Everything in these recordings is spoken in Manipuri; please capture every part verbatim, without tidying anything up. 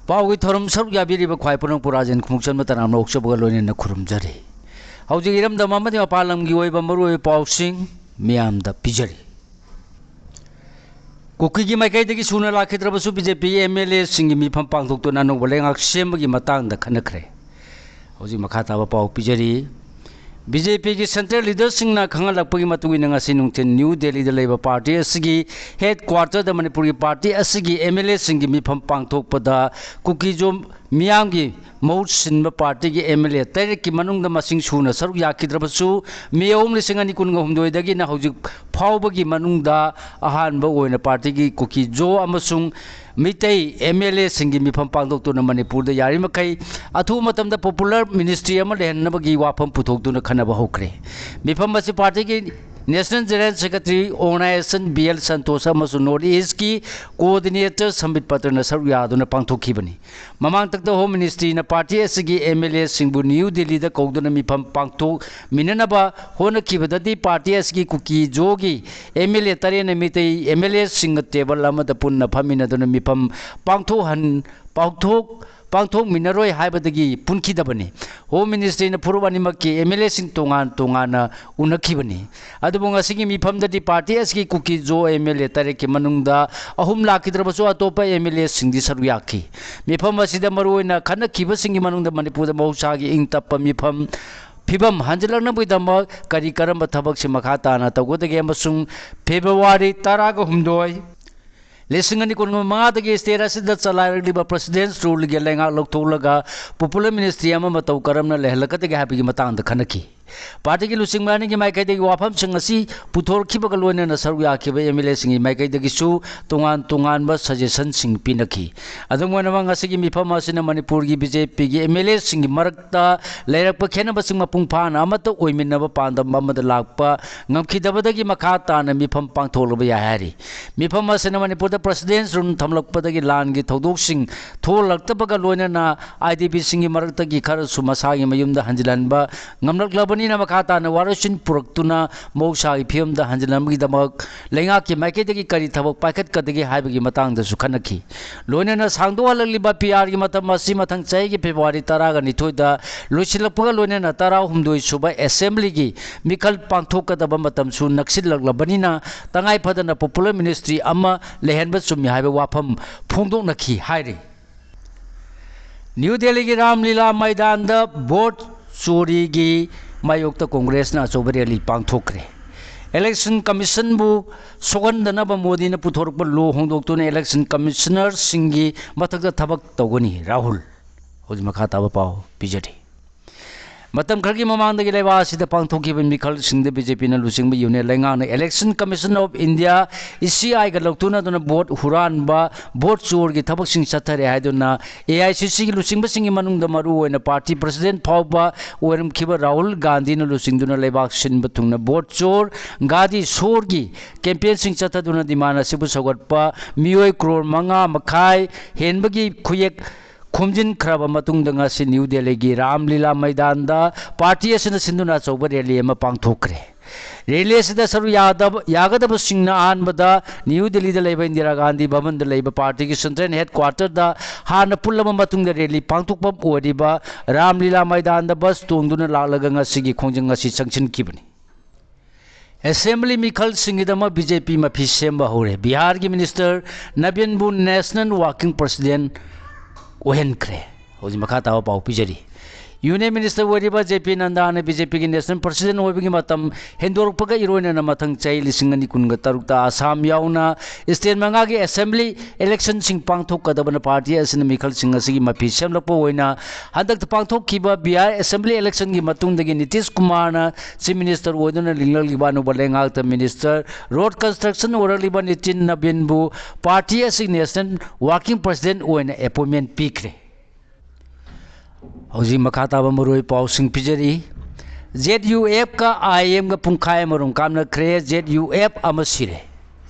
ꯄꯥꯎꯒꯤ ꯊꯧꯔꯝ ꯁꯔꯨꯛ ꯌꯥꯕꯤꯔꯤꯕ ꯈ꯭ꯋꯥꯏ ꯄꯨꯅꯪ ꯄꯨꯔꯥꯖꯦꯟ ꯈꯣꯡꯆꯟꯕ ꯇꯔꯥꯝꯅ ꯑꯣꯛꯆꯕꯒ ꯂꯣꯏꯅꯅ ꯈꯨꯔꯨꯝꯖꯔꯤ꯫ ꯍꯧꯖꯤꯛ ꯏꯔꯝꯗꯝ ꯑꯃꯗꯤ ꯃꯄꯥꯟ ꯂꯝꯒꯤ ꯑꯣꯏꯕ ꯃꯔꯨꯑꯣꯏꯕ ꯄꯥꯎꯁꯤꯡ ꯃꯤꯌꯥꯝꯗ ꯄꯤꯖꯔꯤ꯫ ꯀꯨꯀꯤꯒꯤ ꯃꯥꯏꯀꯩꯗꯒꯤ ꯁꯨꯅ ꯂꯥꯛꯈꯤꯗ꯭ꯔꯕꯁꯨ B J P M L ꯑꯦꯁꯤꯡꯒꯤ ꯃꯤꯐꯝ ꯄꯥꯡꯊꯣꯛꯇꯨꯅ ꯑꯅꯧꯕ ꯂꯩꯉꯥꯛ ꯁꯦꯝꯕꯒꯤ ꯃꯇꯥꯡꯗ ꯈꯟꯅꯈ꯭ꯔꯦ꯫ ꯍꯧꯖꯤꯛ ꯃꯈꯥ ꯇꯥꯕ ꯄꯥꯎ ꯄꯤꯖꯔꯤ꯫ ꯕꯤ ꯖꯦ ꯄꯤꯒꯤ ꯁꯦꯟꯇ꯭ꯔꯦꯜ ꯂꯤꯗꯔꯁꯤꯡꯅ ꯈꯪꯍꯜꯂꯛꯄꯒꯤ ꯃꯇꯨꯡ ꯏꯟꯅ ꯉꯁꯤ ꯅꯨꯡꯊꯤꯜ ꯅ꯭ꯌꯨ ꯗꯦꯜꯂꯤꯗ ꯂꯩꯕ ꯄꯥꯔꯇꯤ ꯑꯁꯤꯒꯤ ꯍꯦꯗ ꯀ꯭ꯋꯥꯔꯇꯔꯗ ꯃꯅꯤꯄꯨꯔꯒꯤ ꯄꯥꯔꯇꯤ ꯑꯁꯤꯒꯤ ꯑꯦꯝ ꯑꯦꯜ ꯑꯦꯁꯤꯡꯒꯤ ꯃꯤꯐꯝ ꯄꯥꯡꯊꯣꯛꯄꯗ ꯀꯨꯀꯤꯖꯣ ꯃꯤꯌꯥꯝꯒꯤ ꯃꯍꯨꯠ ꯁꯤꯟꯕ ꯄꯥꯔꯇꯤꯒꯤ ꯑꯦꯝ ꯑꯦꯜ ꯑꯦ ꯇꯔꯦꯠꯀꯤ ꯃꯅꯨꯡꯗ ꯃꯁꯤꯡ ꯁꯨꯅ ꯁꯔꯨꯛ ꯌꯥꯈꯤꯗ꯭ꯔꯕꯁꯨ ꯃꯦ ꯑꯍꯨꯝ ꯂꯤꯁꯤꯡ ꯑꯅꯤ ꯀꯨꯟꯒ ꯍꯨꯝꯗꯣꯏꯗꯒꯤꯅ ꯍꯧꯖꯤꯛ ꯐꯥꯎꯕꯒꯤ ꯃꯅꯨꯡꯗ ꯑꯍꯥꯟꯕ ꯑꯣꯏꯅ ꯄꯥꯔꯇꯤꯒꯤ ꯀꯨꯀꯤꯖꯣ ꯑꯃꯁꯨꯡ ꯃꯤꯇꯩ ꯑꯦꯝ ꯑꯦꯜ ꯑꯦꯁꯤꯡꯒꯤ ꯃꯤꯐꯝ ꯄꯥꯡꯊꯣꯛꯇꯨꯅ ꯃꯅꯤꯄꯨꯔꯗ ꯌꯥꯔꯤꯃꯈꯩ ꯑꯊꯨꯕ ꯃꯇꯝꯗ ꯄꯣꯄꯨꯂꯔ ꯃꯤꯅꯤꯁꯇ꯭ꯔꯤ ꯑꯃ ꯂꯩꯍꯟꯅꯕꯒꯤ ꯋꯥꯐꯝ ꯄꯨꯊꯣꯛꯇꯨꯅ ꯈꯟꯅꯕ ꯍꯧꯈ꯭ꯔꯦ꯫ ꯃꯤꯐꯝ ꯑꯁꯤ ꯄꯥꯔꯇꯤꯒꯤ national general secretary organisation B L Santosh ꯑꯃꯁꯨꯡ ꯅꯣꯔꯠ ꯏꯁꯀꯤ ꯀꯣꯑꯣꯔꯗꯤꯅꯦꯇꯔ ꯁꯝꯕꯤꯠ ꯄꯇ꯭ꯔꯅ ꯁꯔꯨꯛ ꯌꯥꯗꯨꯅ ꯄꯥꯡꯊꯣꯛꯈꯤꯕꯅꯤ꯫ ꯃꯃꯥꯡꯊꯛꯇ ꯍꯣꯝ ꯃꯤꯅꯤꯁꯇ꯭ꯔꯤꯅ ꯄꯥꯔꯇꯤ ꯑꯁꯤꯒꯤ ꯑꯦꯝ ꯑꯦꯜ ꯑꯦꯁꯤꯡꯕꯨ ꯅ꯭ꯌꯨ ꯗꯤꯜꯂꯤꯗ ꯀꯧꯗꯨꯅ ꯃꯤꯐꯝ ꯄꯥꯡꯊꯣꯛꯃꯤꯟꯅꯅꯕ ꯍꯣꯠꯅꯈꯤꯕꯗꯗꯤ ꯄꯥꯔꯇꯤ ꯑꯁꯤꯒꯤ ꯀꯨꯀꯤꯖꯣꯒꯤ ꯑꯦꯝ ꯑꯦꯜ ꯑꯦ ꯇꯔꯦꯠꯅ ꯃꯤꯇꯩ ꯑꯦꯝ ꯑꯦꯜ ꯑꯦꯁꯤꯡꯒ ꯇꯦꯕꯜ ꯑꯃꯗ ꯄꯨꯟꯅ ꯐꯝꯃꯤꯟꯅꯗꯨꯅ ꯃꯤꯐꯝ ꯄꯥꯡꯊꯣꯛꯍꯟ-, ꯄꯥꯡꯊꯣꯛ-, ꯄꯥꯡꯊꯣꯛꯃꯤꯟꯅꯔꯣꯏ ꯍꯥꯏꯕꯗꯒꯤ ꯄꯨꯟꯈꯤꯗꯕꯅꯤ꯫ ꯍꯣꯝ ꯃꯤꯅꯤꯁꯇ꯭ꯔꯤꯅ ꯐꯨꯔꯨꯞ ꯑꯅꯤꯃꯛꯀꯤ ꯑꯦꯝ ꯑꯦꯜ ꯑꯦꯁꯤꯡ ꯇꯣꯉꯥꯟ ꯇꯣꯉꯥꯟꯅ ꯎꯅꯈꯤꯕꯅꯤ꯫ ꯑꯗꯨꯕꯨ ꯉꯁꯤꯒꯤ ꯃꯤꯐꯝꯗꯗꯤ ꯄꯥꯔꯇꯤ ꯑꯁꯤꯒꯤ ꯀꯨꯀꯤꯖꯣ ꯑꯦꯝ ꯑꯦꯜ ꯑꯦ ꯇꯔꯦꯠꯀꯤ ꯃꯅꯨꯡꯗ ꯑꯍꯨꯝ ꯂꯥꯛꯈꯤꯗ꯭ꯔꯕꯁꯨ ꯑꯇꯣꯞꯄ ꯑꯦꯝ ꯑꯦꯜ ꯑꯦꯁꯤꯡꯗꯤ ꯁꯔꯨꯛ ꯌꯥꯈꯤ꯫ ꯃꯤꯐꯝ ꯑꯁꯤꯗ ꯃꯔꯨꯑꯣꯏꯅ ꯈꯟꯅꯈꯤꯕꯁꯤꯡꯒꯤ ꯃꯅꯨꯡꯗ ꯃꯅꯤꯄꯨꯔꯗ ꯃꯍꯧꯁꯥꯒꯤ ꯏꯪ ꯇꯞꯄ ꯃꯤꯐꯝ, ꯐꯤꯕꯝ ꯍꯟꯖꯤꯜꯂꯛꯅꯕꯒꯤꯗꯃꯛ ꯀꯔꯤ ꯀꯔꯝꯕ ꯊꯕꯛꯁꯤꯡ ꯃꯈꯥ ꯇꯥꯅ ꯇꯧꯒꯗꯒꯦ ꯑꯃꯁꯨꯡ ꯐꯦꯕ꯭ꯔꯨꯋꯥꯔꯤ ꯇꯔꯥꯒ ꯍꯨꯝꯗꯣꯏ, ꯂꯤꯁꯤꯡ ꯑꯅꯤ ꯀꯨꯟꯃꯉꯥꯗꯒꯤ ꯁ꯭ꯇꯦꯠ ꯑꯁꯤꯗ ꯆꯂꯥꯏꯔꯛꯂꯤꯕ ꯄ꯭ꯔꯦꯁꯤꯗꯦꯟꯠꯁ ꯔꯨꯜꯒꯤ ꯂꯩꯉꯥꯛ ꯂꯧꯊꯣꯛꯂꯒ ꯄꯣꯄꯨꯂꯔ ꯃꯤꯅꯤꯁꯇ꯭ꯔꯤ ꯑꯃ ꯃꯇꯧ ꯀꯔꯝꯅ ꯂꯩꯍꯜꯂꯛꯀꯗꯒꯦ ꯍꯥꯏꯕꯒꯤ ꯃꯇꯥꯡꯗ ꯈꯟꯅꯈꯤ꯫ ꯄꯥꯔꯇꯤꯒꯤ ꯂꯨꯆꯤꯡꯕ ꯑꯅꯤꯒꯤ ꯃꯥꯏꯀꯩꯗꯒꯤ ꯋꯥꯐꯝꯁꯤꯡ ꯑꯁꯤ ꯄꯨꯊꯣꯔꯛꯈꯤꯕꯒ ꯂꯣꯏꯅꯅ ꯁꯔꯨꯛ ꯌꯥꯈꯤꯕ ꯑꯦꯝ ꯑꯦꯜ ꯑꯦꯁꯤꯡꯒꯤ ꯃꯥꯏꯀꯩꯗꯒꯤꯁꯨ ꯇꯣꯉꯥꯟ ꯇꯣꯉꯥꯟꯕ ꯁꯖꯦꯁꯟꯁꯤꯡ ꯄꯤꯅꯈꯤ꯫ ꯑꯗꯨꯝ ꯑꯣꯏꯅꯃꯛ, ꯉꯁꯤꯒꯤ ꯃꯤꯐꯝ ꯑꯁꯤꯅ ꯃꯅꯤꯄꯨꯔꯒꯤ ꯕꯤ ꯖꯦ ꯄꯤꯒꯤ ꯑꯦꯝ ꯑꯦꯜ ꯑꯦꯁꯤꯡꯒꯤ ꯃꯔꯛꯇ ꯂꯩꯔꯛꯄ ꯈꯦꯠꯅꯕꯁꯤꯡ ꯃꯄꯨꯡ ꯐꯥꯅ ꯑꯃꯠꯇ ꯑꯣꯏꯃꯤꯟꯅꯕ ꯄꯥꯟꯗꯝ ꯑꯃꯗ ꯂꯥꯛꯄ ꯉꯝꯈꯤꯗꯕꯗꯒꯤ ꯃꯈꯥ ꯇꯥꯅ ꯃꯤꯐꯝ ꯄꯥꯡꯊꯣꯛꯂꯕ ꯌꯥꯏ ꯍꯥꯏꯔꯤ꯫ ꯃꯤꯐꯝ ꯑꯁꯤꯅ ꯃꯅꯤꯄꯨꯔꯗ ꯄ꯭ꯔꯦꯁꯤꯗꯦꯟꯠꯁ ꯔꯨꯜ ꯊꯝꯂꯛꯄꯗꯒꯤ ꯂꯥꯟꯒꯤ ꯊꯧꯗꯣꯛꯁꯤꯡ ꯊꯣꯛꯂꯛꯇꯕꯒ ꯂꯣꯏꯅꯅ ꯑꯥꯏ ꯗꯤ ꯄꯤꯁꯤꯡꯒꯤ ꯃꯔꯛꯇꯒꯤ ꯈꯔꯁꯨ ꯃꯁꯥꯒꯤ ꯃꯌꯨꯝꯗ ꯍꯟꯖꯤꯜꯍꯟꯕ ꯉꯝꯂꯛꯂꯕꯅꯤ꯫ ꯑꯅꯤꯅ ꯃꯈꯥ ꯇꯥꯅ ꯋꯥꯔꯣꯏꯁꯤꯟ ꯄꯨꯔꯛꯇꯨꯅ ꯃꯍꯧꯁꯥꯒꯤ ꯐꯤꯕꯝꯗ ꯍꯟꯖꯤꯟꯅꯕꯒꯤꯗꯃꯛ ꯂꯩꯉꯥꯛꯀꯤ ꯃꯥꯏꯀꯩꯗꯒꯤ ꯀꯔꯤ ꯊꯕꯛ ꯄꯥꯏꯈꯠꯀꯗꯒꯦ ꯍꯥꯏꯕꯒꯤ ꯃꯇꯥꯡꯗꯁꯨ ꯈꯟꯅꯈꯤ꯫ ꯂꯣꯏꯅꯅ ꯁꯥꯡꯗꯣꯛꯍꯜꯂꯛꯂꯤꯕ ꯄꯤ ꯑꯥꯔꯒꯤ ꯃꯇꯝ ꯑꯁꯤ ꯃꯊꯪ ꯆꯍꯤꯒꯤ ꯐꯦꯕ꯭ꯔꯨꯋꯥꯔꯤ ꯇꯔꯥꯒ ꯅꯤꯊꯣꯏꯗ ꯂꯣꯏꯁꯤꯜꯂꯛꯄꯒ ꯂꯣꯏꯅꯅ ꯇꯔꯥꯍꯨꯝꯗꯣꯏ ꯁꯨꯕ ꯑꯦꯁꯦꯝꯕ꯭ꯂꯤꯒꯤ ꯃꯤꯈꯜ ꯄꯥꯡꯊꯣꯛꯀꯗꯕ ꯃꯇꯝꯁꯨ ꯅꯛꯁꯤꯜꯂꯛꯂꯕꯅꯤꯅ, ꯇꯉꯥꯏ ꯐꯗꯅ ꯄꯣꯄꯨꯂꯔ ꯃꯤꯅꯤꯁꯇ꯭ꯔꯤ ꯑꯃ ꯂꯩꯍꯟꯕ ꯆꯨꯝꯃꯤ ꯍꯥꯏꯕ ꯋꯥꯐꯝ ꯐꯣꯡꯗꯣꯛꯅꯈꯤ ꯍꯥꯏꯔꯤ꯫ ꯅ꯭ꯌꯨ ꯗꯦꯜꯂꯤꯒꯤ ꯔꯥꯝꯂꯤꯂꯥ ꯃꯩꯗꯥꯟꯗ ꯚꯣꯠ ꯆꯣꯔꯤꯒꯤ ꯃꯥꯌꯣꯛꯇ ꯀꯣꯡꯒ꯭ꯔꯦꯁꯅ ꯑꯆꯧꯕ ꯔꯦꯂꯤ ꯄꯥꯡꯊꯣꯛꯈ꯭ꯔꯦ꯫ ꯏꯂꯦꯛꯁꯟ ꯀꯃꯤꯁꯟꯕꯨ ꯁꯣꯛꯍꯟꯗꯅꯕ ꯃꯣꯗꯤꯅ ꯄꯨꯊꯣꯔꯛꯄ ꯂꯣ ꯍꯣꯡꯗꯣꯛꯇꯨꯅ ꯏꯂꯦꯛꯁꯟ ꯀꯃꯤꯁꯅꯔꯁꯤꯡꯒꯤ ꯃꯊꯛꯇ ꯊꯕꯛ ꯇꯧꯒꯅꯤ, ꯔꯥꯍꯨꯜ꯫ ꯍꯧꯖꯤꯛ ꯃꯈꯥ ꯇꯥꯕ ꯄꯥꯎ ꯄꯤꯖꯔꯤ꯫ ꯃꯇꯝ ꯈꯔꯒꯤ ꯃꯃꯥꯡꯗꯒꯤ ꯂꯩꯕꯥꯛ ꯑꯁꯤꯗ ꯄꯥꯡꯊꯣꯛꯈꯤꯕ ꯃꯤꯈꯜꯁꯤꯡꯗ ꯕꯤ ꯖꯦ ꯄꯤꯅ ꯂꯨꯆꯤꯡꯕ ꯌꯨꯅꯤꯌꯟ ꯂꯩꯉꯥꯛꯅ election commission of India, E ꯁꯤ ꯑꯥꯏꯒ ꯂꯧꯊꯣꯛꯅꯗꯨꯅ ꯚꯣꯠ ꯍꯨꯔꯥꯟꯕ, ꯚꯣꯠ ꯆꯣꯔꯒꯤ ꯊꯕꯛꯁꯤꯡ ꯆꯠꯊꯔꯦ ꯍꯥꯏꯗꯨꯅ ꯑꯦ ꯑꯥꯏ ꯁꯤ ꯁꯤꯒꯤ ꯂꯨꯆꯤꯡꯕꯁꯤꯡꯒꯤ ꯃꯅꯨꯡꯗ ꯃꯔꯨ ꯑꯣꯏꯅ ꯄꯥꯔꯇꯤ ꯄ꯭ꯔꯁꯤꯗꯦꯟꯠ ꯐꯥꯎꯕ ꯑꯣꯏꯔꯝꯈꯤꯕ ꯔꯥꯍꯨꯜ ꯒꯥꯟꯙꯤꯅ ꯂꯨꯆꯤꯡꯗꯨꯅ ꯂꯩꯕꯥꯛ ꯁꯤꯟꯕ ꯊꯨꯡꯅ ꯚꯣꯠ ꯆꯣꯔ, ꯒꯥꯗꯤ ꯁꯣꯔꯒꯤ ꯀꯦꯝꯄꯦꯟꯁꯤꯡ ꯆꯠꯊꯗꯨꯅ ꯗꯤꯃꯥꯟ ꯑꯁꯤꯕꯨ ꯁꯧꯒꯠꯄ ꯃꯤꯑꯣꯏ ꯀ꯭ꯔꯣꯔ ꯃꯉꯥ ꯃꯈꯥꯏ ꯍꯦꯟꯕꯒꯤ ꯈꯨꯌꯦꯛ ꯈꯣꯝꯖꯤꯟꯈ꯭ꯔꯕ ꯃꯇꯨꯡꯗ ꯉꯁꯤ ꯅ꯭ꯌꯨ ꯗꯦꯜꯂꯤꯒꯤ ꯔꯥꯝꯂꯤꯂꯥ ꯃꯩꯗꯥꯟꯗ ꯄꯥꯔꯇꯤ ꯑꯁꯤꯅ ꯁꯤꯟꯗꯨꯅ ꯑꯆꯧꯕ ꯔꯦꯂꯤ ꯑꯃ ꯄꯥꯡꯊꯣꯛꯈ꯭ꯔꯦ꯫ ꯔꯦꯂꯤ ꯑꯁꯤꯗ ꯁꯔꯨꯛ ꯌꯥꯗꯕ, ꯌꯥꯒꯗꯕꯁꯤꯡꯅ ꯑꯍꯥꯟꯕꯗ ꯅ꯭ꯌꯨ ꯗꯦꯜꯂꯤꯗ ꯂꯩꯕ ꯏꯟꯗꯤꯔꯥ ꯒꯥꯟꯙꯤ ꯚꯕꯟꯗ ꯂꯩꯕ ꯄꯥꯔꯇꯤꯒꯤ ꯁꯦꯟꯇ꯭ꯔꯦꯜ ꯍꯦꯗꯀ꯭ꯋꯥꯇꯔꯗ ꯍꯥꯟꯅ ꯄꯨꯜꯂꯕ ꯃꯇꯨꯡꯗ ꯔꯦꯂꯤ ꯄꯥꯡꯊꯣꯛꯐꯝ ꯑꯣꯏꯔꯤꯕ ꯔꯥꯝꯂꯤꯂꯥ ꯃꯩꯗꯥꯟꯗ ꯕꯁ ꯇꯣꯡꯗꯨꯅ ꯂꯥꯛꯂꯒ ꯉꯁꯤꯒꯤ ꯈꯣꯡꯖꯪ ꯑꯁꯤ ꯆꯪꯁꯤꯟꯈꯤꯕꯅꯤ꯫ ꯑꯦꯁꯦꯝꯕ꯭ꯂꯤ ꯃꯤꯈꯜꯁꯤꯡꯒꯤꯗꯃꯛ ꯕꯤ ꯖꯦ ꯄꯤ ꯃꯐꯤ ꯁꯦꯝꯕ ꯍꯧꯔꯦ꯫ ꯕꯤꯍꯥꯔꯒꯤ ꯃꯤꯅꯤꯁꯇꯔ ꯅꯕꯤꯟꯕꯨ ꯅꯦꯁꯅꯦꯜ ꯋꯥꯔꯀꯤꯡ ꯄ꯭ꯔꯁꯤꯗꯦꯟꯠ ꯑꯣꯏꯍꯟꯈ꯭ꯔꯦ꯫ ꯍꯧꯖꯤꯛ ꯃꯈꯥ ꯇꯥꯕ ꯄꯥꯎ ꯄꯤꯖꯔꯤ꯫ ꯌꯨꯅꯤꯌꯟ ꯃꯤꯅꯤꯁꯇꯔ ꯑꯣꯏꯔꯤꯕ ꯖꯦ ꯄꯤ ꯅꯟꯗꯥꯅ ꯕꯤ ꯖꯦ ꯄꯤꯒꯤ ꯅꯦꯁꯅꯦꯜ ꯄ꯭ꯔꯁꯤꯗꯦꯟꯠ ꯑꯣꯏꯕꯒꯤ ꯃꯇꯝ ꯍꯦꯟꯗꯣꯔꯛꯄꯒ ꯏꯔꯣꯏꯅꯅ ꯃꯊꯪ ꯆꯍꯤ ꯂꯤꯁꯤꯡ ꯑꯅꯤ ꯀꯨꯟꯒ ꯇꯔꯨꯛꯇ ꯑꯁꯥꯝ ꯌꯥꯎꯅ ꯁ꯭ꯇꯦꯠ ꯃꯉꯥꯒꯤ ꯑꯦꯁꯦꯝꯕ꯭ꯂꯤ ꯏꯂꯦꯛꯁꯟꯁꯤꯡ ꯄꯥꯡꯊꯣꯛꯀꯗꯕꯅ ꯄꯥꯔꯇꯤ ꯑꯁꯤꯅ ꯃꯤꯈꯜꯁꯤꯡ ꯑꯁꯤꯒꯤ ꯃꯐꯤ ꯁꯦꯝꯂꯛꯄ ꯑꯣꯏꯅ ꯍꯟꯗꯛꯇ ꯄꯥꯡꯊꯣꯛꯈꯤꯕ ꯕꯤꯍꯥꯔ ꯑꯦꯁꯦꯝꯕ꯭ꯂꯤ ꯏꯂꯦꯛꯁꯟꯒꯤ ꯃꯇꯨꯡꯗꯒꯤ ꯅꯤꯇꯤꯁ ꯀꯨꯃꯥꯔꯅ ꯆꯤꯐ ꯃꯤꯅꯤꯁꯇꯔ ꯑꯣꯏꯗꯨꯅ ꯂꯤꯡꯂꯛꯂꯤꯕ ꯑꯅꯧꯕ ꯂꯩꯉꯥꯛꯇ minister road construction ꯑꯣꯏꯔꯛꯂꯤꯕ Nitin ꯅꯕꯤꯟꯕꯨ party ꯑꯁꯤꯒꯤ ꯅꯦꯁꯅꯦꯜ ꯋꯥꯔꯀꯤꯡ ꯄ꯭ꯔꯁꯤꯗꯦꯟꯠ ꯑꯣꯏꯅ ꯑꯦꯄꯣꯏꯟꯃꯦꯟꯠ ꯄꯤꯈ꯭ꯔꯦ꯫ ꯍꯧꯖꯤꯛ ꯃꯈꯥ ꯇꯥꯕ ꯃꯔꯨꯑꯣꯏ ꯄꯥꯎꯁꯤꯡ ꯄꯤꯖꯔꯤ꯫ ꯖꯦꯠ ꯌꯨ ꯑꯦꯐꯀ ꯑꯥꯏ ꯑꯦꯝꯒ ꯄꯨꯡꯈꯥꯏ ꯑꯃꯔꯣꯝ ꯀꯥꯞꯅꯈ꯭ꯔꯦ꯫ ꯖꯦꯠ ꯌꯨ ꯑꯦꯐ ꯑꯃ ꯁꯤꯔꯦ꯫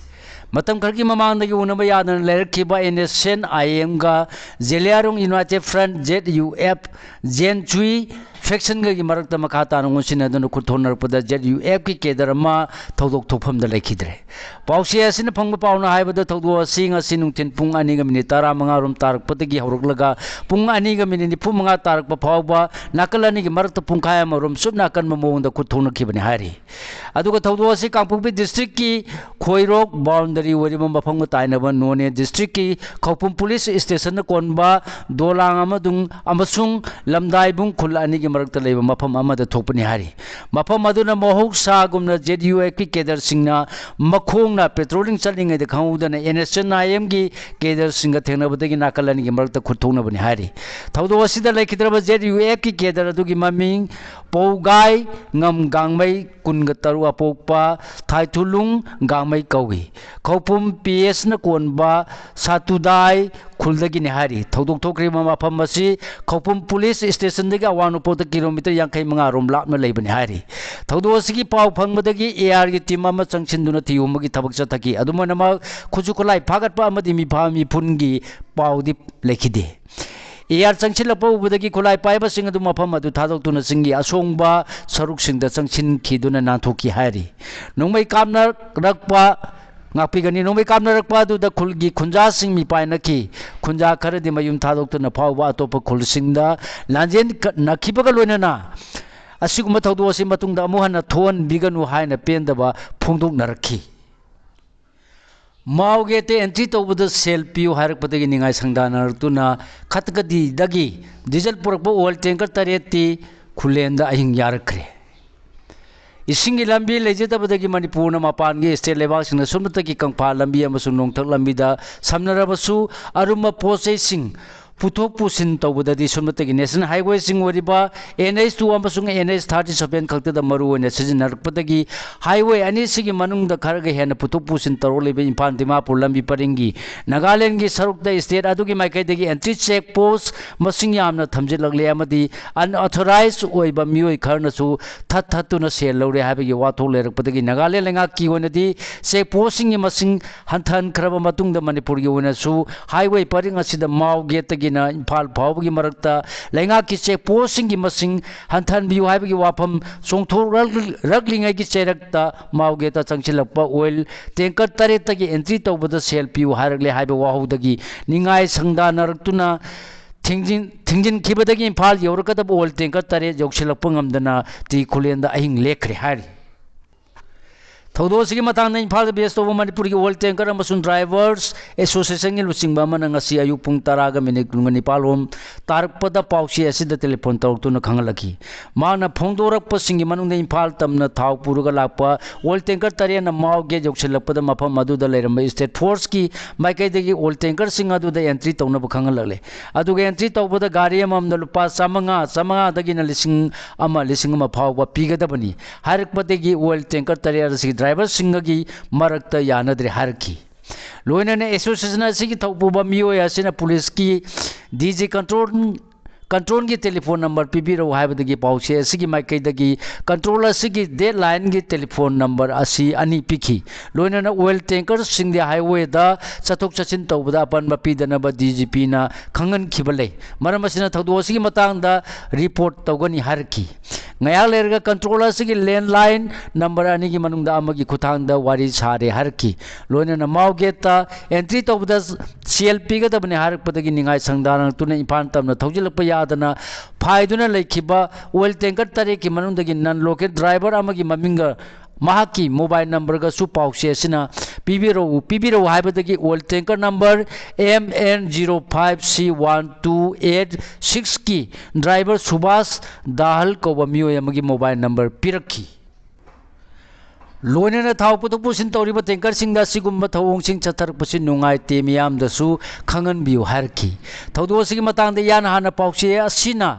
ꯃꯇꯝ ꯈꯔꯒꯤ ꯃꯃꯥꯡꯗꯒꯤ ꯎꯅꯕ ꯌꯥꯗꯅ ꯂꯩꯔꯛꯈꯤꯕ ꯑꯦꯟ ꯑꯦꯁ ꯑꯦꯟ ꯑꯥꯏ ꯑꯦꯝꯒ ꯖꯦꯂꯤꯌꯥꯔꯣꯡ united front, Z U F, Zenchui ꯐꯦꯛꯁꯟꯒꯒꯤ ꯃꯔꯛꯇ ꯃꯈꯥ ꯇꯥꯅ ꯑꯣꯟꯁꯤꯟꯅꯗꯨꯅ ꯈꯨꯠ ꯊꯣꯛꯅꯔꯛꯄꯗ ZUF ꯀꯤ ꯀꯦꯗꯔ ꯑꯃ ꯊꯧꯗꯣꯛ ꯊꯣꯛꯐꯝꯗ ꯂꯩꯈꯤꯗ꯭ꯔꯦ꯫ ꯄꯥꯎꯆꯦ ꯑꯁꯤꯅ ꯐꯪꯕ ꯄꯥꯎꯅ ꯍꯥꯏꯕꯗ, ꯊꯧꯗꯣꯛ ꯑꯁꯤ ꯉꯁꯤ ꯅꯨꯡꯊꯤꯜ ꯄꯨꯡ ꯑꯅꯤꯒ ꯃꯤꯅꯤꯠ ꯇꯔꯥꯃꯉꯥ ꯔꯣꯝ ꯇꯥꯔꯛꯄꯗꯒꯤ ꯍꯧꯔꯛꯂꯒ ꯄꯨꯡ ꯑꯅꯤꯒ ꯃꯤꯅꯤꯠ ꯅꯤꯐꯨ ꯃꯉꯥ ꯇꯥꯔꯛꯄ ꯐꯥꯎꯕ ꯅꯥꯀꯜ ꯑꯅꯤꯒꯤ ꯃꯔꯛꯇ ꯄꯨꯡꯈꯥꯏ ꯑꯃꯔꯣꯝ ꯆꯨꯞꯅ ꯑꯀꯟꯕ ꯃꯑꯣꯡꯗ ꯈꯨꯠ ꯊꯣꯛꯅꯈꯤꯕꯅꯤ ꯍꯥꯏꯔꯤ꯫ ꯑꯗꯨꯒ ꯊꯧꯗꯣꯛ ꯑꯁꯤ ꯀꯥꯡꯄꯣꯛꯄꯤ ꯗꯤꯁꯇ꯭ꯔꯤꯛꯀꯤ ꯈꯣꯏꯔꯣꯛ ꯕꯥꯎꯟꯗꯔꯤ ꯑꯣꯏꯔꯤꯕ ꯃꯐꯝꯒ ꯇꯥꯏꯅꯕ ꯅꯣꯅꯦ ꯗꯤꯁꯇ꯭ꯔꯤꯛꯀꯤ ꯈꯧꯄꯨꯝ ꯄꯨꯂꯤꯁ ꯏꯁꯇꯦꯁꯟꯅ ꯀꯣꯟꯕ ꯗꯣꯂꯥꯡ ꯑꯃꯗꯨꯡ ꯑꯃꯁꯨꯡ ꯂꯝꯗꯥꯏꯕꯨꯡ ꯈꯨꯜ ꯑꯅꯤꯒꯤ ꯃꯔꯛꯇ ꯂꯩꯕ ꯃꯐꯝ ꯑꯃꯗ ꯊꯣꯛꯄꯅꯤ ꯍꯥꯏꯔꯤ꯫ ꯃꯐꯝ ꯑꯗꯨꯅ ꯃꯍꯧꯁꯥꯒꯨꯝꯅ ZUF ꯀꯤ ꯀꯦꯗꯔꯁꯤꯡꯅ ꯃꯈꯣꯡꯅ ꯄꯦꯇ꯭ꯔꯣꯂꯤꯡ ꯆꯠꯂꯤꯉꯩꯗ ꯈꯪꯍꯧꯗꯅ NSCN-IM ꯒꯤ ꯀꯦꯗꯔꯁꯤꯡꯒ ꯊꯦꯡꯅꯕꯗꯒꯤ ꯅꯥꯀꯜ ꯑꯅꯤꯒꯤ ꯃꯔꯛꯇ ꯈꯨꯠ ꯊꯣꯛꯅꯕꯅꯤ ꯍꯥꯏꯔꯤ꯫ ꯊꯧꯗꯣꯛ ꯑꯁꯤꯗ ꯂꯩꯈꯤꯗ꯭ꯔꯕ ZUF ꯀꯤ ꯀꯦꯗꯔ ꯑꯗꯨꯒꯤ ꯃꯃꯤꯡ ꯄꯧꯒꯥꯏ ꯉꯝ ꯒꯥꯡꯃꯩ, ꯀꯨꯟꯒ ꯇꯔꯨꯛ ꯑꯄꯣꯛꯄ, ꯊꯥꯏꯊꯨꯂꯨꯡ ꯒꯥꯡꯃꯩ ꯀꯧꯏ꯫ ꯈꯧꯄꯨꯝ PS ꯅ ꯀꯣꯟꯕ ꯁꯥꯇꯨꯗꯥꯏ ꯈꯨꯜꯗꯒꯤꯅꯤ ꯍꯥꯏꯔꯤ꯫ ꯊꯧꯗꯣꯛ ꯊꯣꯛꯈ꯭ꯔꯤꯕ ꯃꯐꯝ ꯑꯁꯤ ꯈꯧꯄꯨꯝ ꯄꯨꯂꯤꯁ ꯏꯁꯇꯦꯁꯟꯗꯒꯤ ꯑꯋꯥꯡ ꯅꯣꯡꯄꯣꯛꯇ ꯀꯤꯂꯣꯃꯤꯇꯔ ꯌꯥꯡꯈꯩ ꯃꯉꯥ ꯔꯣꯝ ꯂꯥꯞꯅ ꯂꯩꯕꯅꯤ ꯍꯥꯏꯔꯤ꯫ ꯊꯧꯗꯣꯛ ꯑꯁꯤꯒꯤ ꯄꯥꯎ ꯐꯪꯕꯗꯒꯤ AR ꯒꯤ ꯇꯤꯝ ꯑꯃ ꯆꯪꯁꯤꯟꯗꯨꯅ ꯊꯤꯑꯣꯝꯕꯒꯤ ꯊꯕꯛ ꯆꯠꯊꯈꯤ꯫ ꯑꯗꯨꯝ ꯑꯣꯏꯅꯃꯛ, ꯈꯨꯠꯁꯨ ꯈꯨꯠꯂꯥꯏ ꯐꯥꯒꯠꯄ ꯑꯃꯗꯤ ꯃꯤꯐꯥ ꯃꯤꯄꯨꯟꯒꯤ ꯄꯥꯎꯗꯤ ꯂꯩꯈꯤꯗꯦ꯫ AR ꯆꯪꯁꯤꯜꯂꯛꯄ ꯎꯕꯗꯒꯤ ꯈꯨꯠꯂꯥꯏ ꯄꯥꯏꯕꯁꯤꯡ ꯑꯗꯨ ꯃꯐꯝ ꯑꯗꯨ ꯊꯥꯗꯣꯛꯇꯨꯅ ꯆꯤꯡꯒꯤ ꯑꯁꯣꯡꯕ ꯁꯔꯨꯛꯁꯤꯡꯗ ꯆꯪꯁꯤꯟꯈꯤꯗꯨꯅ ꯅꯥꯟꯊꯣꯛꯈꯤ ꯍꯥꯏꯔꯤ꯫ ꯅꯣꯡꯃꯩ ꯀꯥꯞꯅꯔꯛꯄ, ꯉꯥꯛꯄꯤꯒꯅꯤ, ꯅꯣꯡꯃꯩ ꯀꯥꯞꯅꯔꯛꯄ ꯑꯗꯨꯗ ꯈꯨꯜꯒꯤ ꯈꯨꯟꯖꯥꯁꯤꯡ ꯃꯤꯄꯥꯏꯅꯈꯤ꯫ ꯈꯨꯟꯖꯥ ꯈꯔꯗꯤ ꯃꯌꯨꯝ ꯊꯥꯗꯣꯛꯇꯨꯅ ꯐꯥꯎꯕ ꯑꯇꯣꯞꯄ ꯈꯨꯜꯁꯤꯡꯗ ꯂꯥꯟꯖꯦꯟ ꯀ-, ꯅꯈꯤꯕꯒ ꯂꯣꯏꯅꯅ ꯑꯁꯤꯒꯨꯝꯕ ꯊꯧꯗꯣꯛ ꯑꯁꯤ ꯃꯇꯨꯡꯗ ꯑꯃꯨꯛ ꯍꯟꯅ ꯊꯣꯛꯍꯟꯕꯤꯒꯅꯨ ꯍꯥꯏꯅ ꯄꯦꯟꯗꯕ ꯐꯣꯡꯗꯣꯛꯅꯔꯛꯈꯤ꯫ ꯃꯥꯎ ꯒꯦꯠꯇ ꯑꯦꯟꯇ꯭ꯔꯤ ꯇꯧꯕꯗ ꯁꯦꯜ ꯄꯤꯌꯨ ꯍꯥꯏꯔꯛꯄꯗꯒꯤ ꯅꯤꯡꯉꯥꯏ ꯁꯪꯗꯥꯅꯔꯛꯇꯨꯅ ꯈꯠꯀꯗꯤꯗꯒꯤ ꯗꯤꯖꯜ ꯄꯨꯔꯛꯄ ꯑꯣꯏꯜ ꯇꯦꯡꯀꯔ ꯇꯔꯦꯠꯇꯤ ꯈꯨꯂꯦꯟꯗ ꯑꯍꯤꯡ ꯌꯥꯔꯛꯈ꯭ꯔꯦ꯫ ꯏꯁꯤꯡꯒꯤ ꯂꯝꯕꯤ ꯂꯩꯖꯗꯕꯗꯒꯤ ꯃꯅꯤꯄꯨꯔꯅ ꯃꯄꯥꯟꯒꯤ ꯁ꯭ꯇꯦꯠ ꯂꯩꯕꯥꯛꯁꯤꯡꯅ ꯁꯨꯞꯅꯇꯒꯤ ꯀꯪꯐꯥꯜ ꯂꯝꯕꯤ ꯑꯃꯁꯨꯡ ꯅꯣꯡꯊꯛ ꯂꯝꯕꯤꯗ ꯁꯝꯅꯔꯕꯁꯨ ꯑꯔꯨꯝꯕ ꯄꯣꯠ ꯆꯩꯁꯤꯡ ꯄꯨꯊꯣꯛ ꯄꯨꯁꯤꯟ ꯇꯧꯕꯗꯗꯤ ꯁꯨꯞꯅꯇꯒꯤ ꯅꯦꯁꯅꯦꯜ ꯍꯥꯏꯋꯦꯁꯤꯡ ꯑꯣꯏꯔꯤꯕ NH two ꯑꯃꯁꯨꯡ NH thirty seven ꯈꯛꯇꯗ ꯃꯔꯨ ꯑꯣꯏꯅ ꯁꯤꯖꯤꯟꯅꯔꯛꯄꯗꯒꯤ ꯍꯥꯏꯋꯦ ꯑꯅꯤꯁꯤꯒꯤ ꯃꯅꯨꯡꯗ ꯈꯔꯒ ꯍꯦꯟꯅ ꯄꯨꯊꯣꯛ ꯄꯨꯁꯤꯟ ꯇꯧꯔꯛꯂꯤꯕ ꯏꯝꯐꯥꯜ ꯗꯤꯃꯥꯄꯨꯔ ꯂꯝꯕꯤ ꯄꯔꯤꯡꯒꯤ ꯅꯥꯒꯥꯂꯦꯟꯒꯤ ꯁꯔꯨꯛꯇ ꯁ꯭ꯇꯦꯠ ꯑꯗꯨꯒꯤ ꯃꯥꯏꯀꯩꯗꯒꯤ ꯑꯦꯟꯇ꯭ꯔꯤ ꯆꯦꯛ ꯄꯣꯁ ꯃꯁꯤꯡ ꯌꯥꯝꯅ ꯊꯝꯖꯤꯜꯂꯛꯂꯦ ꯑꯃꯗꯤ ꯑꯟꯑꯣꯊꯣꯔꯥꯏꯖ ꯑꯣꯏꯕ ꯃꯤꯑꯣꯏ ꯈꯔꯅꯁꯨ ꯊꯠ ꯊꯠꯇꯨꯅ ꯁꯦꯜ ꯂꯧꯔꯦ ꯍꯥꯏꯕꯒꯤ ꯋꯥꯊꯣꯛ ꯂꯩꯔꯛꯄꯗꯒꯤ ꯅꯥꯒꯥꯂꯦꯟ ꯂꯩꯉꯥꯛꯀꯤ ꯑꯣꯏꯅꯗꯤ ꯆꯦꯛ ꯄꯣꯁꯁꯤꯡꯒꯤ ꯃꯁꯤꯡ ꯍꯟꯊꯍꯟꯈ꯭ꯔꯕ ꯃꯇꯨꯡꯗ ꯃꯅꯤꯄꯨꯔꯒꯤ ꯑꯣꯏꯅꯁꯨ ꯍꯥꯏꯋꯦ ꯄꯔꯤꯡ ꯑꯁꯤꯗ ꯃꯥꯎ ꯒꯦꯠꯇꯒꯤ ꯏꯝꯐꯥꯜ ꯐꯥꯎꯕꯒꯤ ꯃꯔꯛꯇ ꯂꯩꯉꯥꯛꯀꯤ ꯆꯦꯛ ꯄꯣꯁꯁꯤꯡꯒꯤ ꯃꯁꯤꯡ ꯍꯟꯊꯍꯟꯕꯤꯌꯨ ꯍꯥꯏꯕꯒꯤ ꯋꯥꯐꯝ ꯆꯣꯡꯊꯣꯔꯛꯂꯤꯉꯩꯒꯤ ꯆꯩꯔꯛꯇ ꯃꯥꯎ ꯒꯦꯠꯇ ꯆꯪꯁꯤꯜꯂꯛꯄ ꯑꯣꯏꯜ ꯇꯦꯡꯀꯔ ꯇꯔꯦꯠꯇꯒꯤ ꯑꯦꯟꯇ꯭ꯔꯤ ꯇꯧꯕꯗ ꯁꯦꯜ ꯄꯤꯌꯨ ꯍꯥꯏꯔꯛꯂꯦ ꯍꯥꯏꯕ ꯋꯥꯍꯧꯗꯒꯤ ꯅꯤꯡꯉꯥꯏ ꯁꯪꯗꯥꯅꯔꯛꯇꯨꯅ ꯊꯤꯡꯖꯤꯟ-, ꯊꯤꯡꯖꯤꯟꯈꯤꯕꯗꯒꯤ ꯏꯝꯐꯥꯜ ꯌꯧꯔꯛꯀꯗꯕ ꯑꯣꯏꯜ ꯇꯦꯡꯀꯔ ꯇꯔꯦꯠ ꯌꯧꯁꯤꯜꯂꯛꯄ ꯉꯝꯗꯅ ꯇꯤ ꯈꯨꯂꯦꯟꯗ ꯑꯍꯤꯡ ꯂꯦꯛꯈ꯭ꯔꯦ ꯍꯥꯏꯔꯤ꯫ ꯊꯧꯗꯣꯛ ꯑꯁꯤꯒꯤ ꯃꯇꯥꯡꯗ ꯏꯝꯐꯥꯜꯗ ꯕꯦꯁ ꯇꯧꯕ ꯃꯅꯤꯄꯨꯔꯒꯤ ꯑꯣꯏꯜ ꯇꯦꯡꯀꯔ ꯑꯃꯁꯨꯡ ꯗ꯭ꯔꯥꯏꯚꯔꯁ ꯑꯦꯁꯣꯁꯤꯌꯦꯁꯟꯒꯤ ꯂꯨꯆꯤꯡꯕ ꯑꯃꯅ ꯉꯁꯤ ꯑꯌꯨꯛ ꯄꯨꯡ ꯇꯔꯥꯒ ꯃꯤꯅꯤꯠ ꯀꯨꯟꯒ ꯅꯤꯄꯥꯜ ꯔꯣꯝ ꯇꯥꯔꯛꯄꯗ ꯄꯥꯎꯆꯦ ꯑꯁꯤꯗ ꯇꯦꯂꯤꯐꯣꯟ ꯇꯧꯔꯛꯇꯨꯅ ꯈꯪꯍꯜꯂꯛꯈꯤ꯫ ꯃꯍꯥꯛꯅ ꯐꯣꯡꯗꯣꯔꯛꯄꯁꯤꯡꯒꯤ ꯃꯅꯨꯡꯗ ꯏꯝꯐꯥꯜ ꯇꯝꯅ ꯊꯥꯎ ꯄꯨꯔꯒ ꯂꯥꯛꯄ ꯑꯣꯏꯜ ꯇꯦꯡꯀꯔ ꯇꯔꯦꯠꯅ ꯃꯥꯎ ꯒꯦꯠ ꯌꯧꯁꯤꯜꯂꯛꯄꯗ ꯃꯐꯝ ꯑꯗꯨꯗ ꯂꯩꯔꯝꯕ ꯁ꯭ꯇꯦꯠ ꯐꯣꯔꯁꯀꯤ ꯃꯥꯏꯀꯩꯗꯒꯤ ꯑꯣꯏꯜ ꯇꯦꯡꯀꯔꯁꯤꯡ ꯑꯗꯨꯗ ꯑꯦꯟꯇ꯭ꯔꯤ ꯇꯧꯅꯕ ꯈꯪꯍꯜꯂꯛꯂꯦ꯫ ꯑꯗꯨꯒ ꯑꯦꯟꯇ꯭ꯔꯤ ꯇꯧꯕꯗ ꯒꯥꯔꯤ ꯑꯃꯃꯝꯗ ꯂꯨꯄꯥ ꯆꯥꯃꯉꯥ, ꯆꯥꯃꯉꯥꯗꯒꯤꯅ ꯂꯤꯁꯤꯡ ꯑꯃ, ꯂꯤꯁꯤꯡ ꯑꯃ ꯐꯥꯎꯕ ꯄꯤꯒꯗꯕꯅꯤ ꯍꯥꯏꯔꯛꯄꯗꯒꯤ ꯑꯣꯏꯜ ꯇꯦꯡꯀꯔ ꯇꯔꯦꯠ ꯑꯁꯤꯒꯤ ꯗ꯭ꯔꯥꯏꯚꯔꯁꯤꯡꯒꯒꯤ ꯃꯔꯛꯇ ꯌꯥꯅꯗ꯭ꯔꯦ ꯍꯥꯏꯔꯛꯈꯤ꯫ ꯂꯣꯏꯅꯅ ꯑꯦꯁꯣꯁꯤꯌꯦꯁꯟ ꯑꯁꯤꯒꯤ ꯊꯧꯄꯨꯕ ꯃꯤꯑꯣꯏ ꯑꯁꯤꯅ ꯄꯨꯂꯤꯁꯀꯤ D G control, ꯀꯟꯇ꯭ꯔꯣꯜꯒꯤ telephone number ꯄꯤꯕꯤꯔꯛꯎ ꯍꯥꯏꯕꯗꯒꯤ ꯄꯥꯎꯆꯦ ꯑꯁꯤꯒꯤ ꯃꯥꯏꯀꯩꯗꯒꯤ ꯀꯟꯇ꯭ꯔꯣꯜ ꯑꯁꯤꯒꯤ ꯗꯦꯠ ꯂꯥꯏꯟꯒꯤ ꯇꯦꯂꯤꯐꯣꯟ ꯅꯝꯕꯔ ꯑꯁꯤ ꯑꯅꯤ ꯄꯤꯈꯤ꯫ ꯂꯣꯏꯅꯅ ꯑꯣꯏꯜ ꯇꯦꯡꯀꯔꯁꯤꯡꯗꯤ ꯍꯥꯏꯋꯦꯗ ꯆꯠꯊꯣꯛ ꯆꯠꯁꯤꯟ ꯇꯧꯕꯗ ꯑꯄꯟꯕ ꯄꯤꯗꯅꯕ ꯗꯤ ꯖꯤ ꯄꯤꯅ ꯈꯪꯍꯟꯈꯤꯕ ꯂꯩ꯫ ꯃꯔꯝ ꯑꯁꯤꯅ ꯊꯧꯗꯣꯛ ꯑꯁꯤꯒꯤ ꯃꯇꯥꯡꯗ ꯔꯤꯄꯣꯔꯠ ꯇꯧꯒꯅꯤ ꯍꯥꯏꯔꯛꯈꯤ꯫ ꯉꯥꯏꯍꯥꯛ ꯂꯩꯔꯒ ꯀꯟꯇ꯭ꯔꯣꯜ ꯑꯁꯤꯒꯤ ꯂꯦꯟꯂꯥꯏꯟ ꯅꯝꯕꯔ ꯑꯅꯤꯒꯤ ꯃꯅꯨꯡꯗ ꯑꯃꯒꯤ ꯈꯨꯠꯊꯥꯡꯗ ꯋꯥꯔꯤ ꯁꯥꯔꯦ ꯍꯥꯏꯔꯛꯈꯤ꯫ ꯂꯣꯏꯅꯅ ꯃꯥꯎ ꯒꯦꯠꯇ ꯑꯦꯟꯇ꯭ꯔꯤ ꯇꯧꯕꯗ ꯁꯦꯜ ꯄꯤꯒꯗꯕꯅꯤ ꯍꯥꯏꯔꯛꯄꯗꯒꯤ ꯅꯤꯡꯉꯥꯏ ꯁꯪꯗꯥꯅꯔꯛꯇꯨꯅ ꯏꯝꯐꯥꯜ ꯇꯝꯅ ꯊꯧꯖꯤꯜꯂꯛꯄ ꯌꯥꯗꯅ ꯐꯥꯏꯗꯨꯅ ꯂꯩꯈꯤꯕ ꯑꯣꯏꯜ ꯇꯦꯡꯀꯔ ꯇꯔꯦꯠꯀꯤ ꯃꯅꯨꯡꯗꯒꯤ ꯅꯟ ꯂꯣꯀꯦꯜ ꯗ꯭ꯔꯥꯏꯚꯔ ꯑꯃꯒꯤ ꯃꯃꯤꯡꯒ ꯃꯍꯥꯛꯀꯤ ꯃꯣꯕꯥꯏꯜ ꯅꯝꯕꯔꯒꯁꯨ ꯄꯥꯎꯆꯦ ꯑꯁꯤꯅ ꯄꯤꯕꯤꯔꯛꯎ, ꯄꯤꯕꯤꯔꯛꯎ ꯍꯥꯏꯕꯗꯒꯤ oil tanker number M N zero five C one two eight ꯁꯤꯛꯁꯀꯤ ꯗ꯭ꯔꯥꯏꯚꯔ ꯁꯨꯕꯥꯁ ꯗꯥꯍꯜ ꯀꯧꯕ ꯃꯤꯑꯣꯏ ꯑꯃꯒꯤ ꯃꯣꯕꯥꯏꯜ ꯅꯝꯕꯔ ꯄꯤꯔꯛꯈꯤ꯫ ꯂꯣꯏꯅꯅ ꯊꯥꯎ ꯄꯨꯊꯣꯛ ꯄꯨꯁꯤꯟ ꯇꯧꯔꯤꯕ ꯇꯦꯡꯀꯔꯁꯤꯡꯗ ꯑꯁꯤꯒꯨꯝꯕ ꯊꯧꯑꯣꯡꯁꯤꯡ ꯆꯠꯊꯔꯛꯄꯁꯤ ꯅꯨꯡꯉꯥꯏꯇꯦ, ꯃꯤꯌꯥꯝꯗꯁꯨ ꯈꯪꯍꯟꯕꯤꯌꯨ ꯍꯥꯏꯔꯛꯈꯤ꯫ ꯊꯧꯗꯣꯛ ꯑꯁꯤꯒꯤ ꯃꯇꯥꯡꯗ ꯏꯍꯥꯟ ꯍꯥꯟꯅ ꯄꯥꯎꯆꯦ ꯑꯁꯤꯅ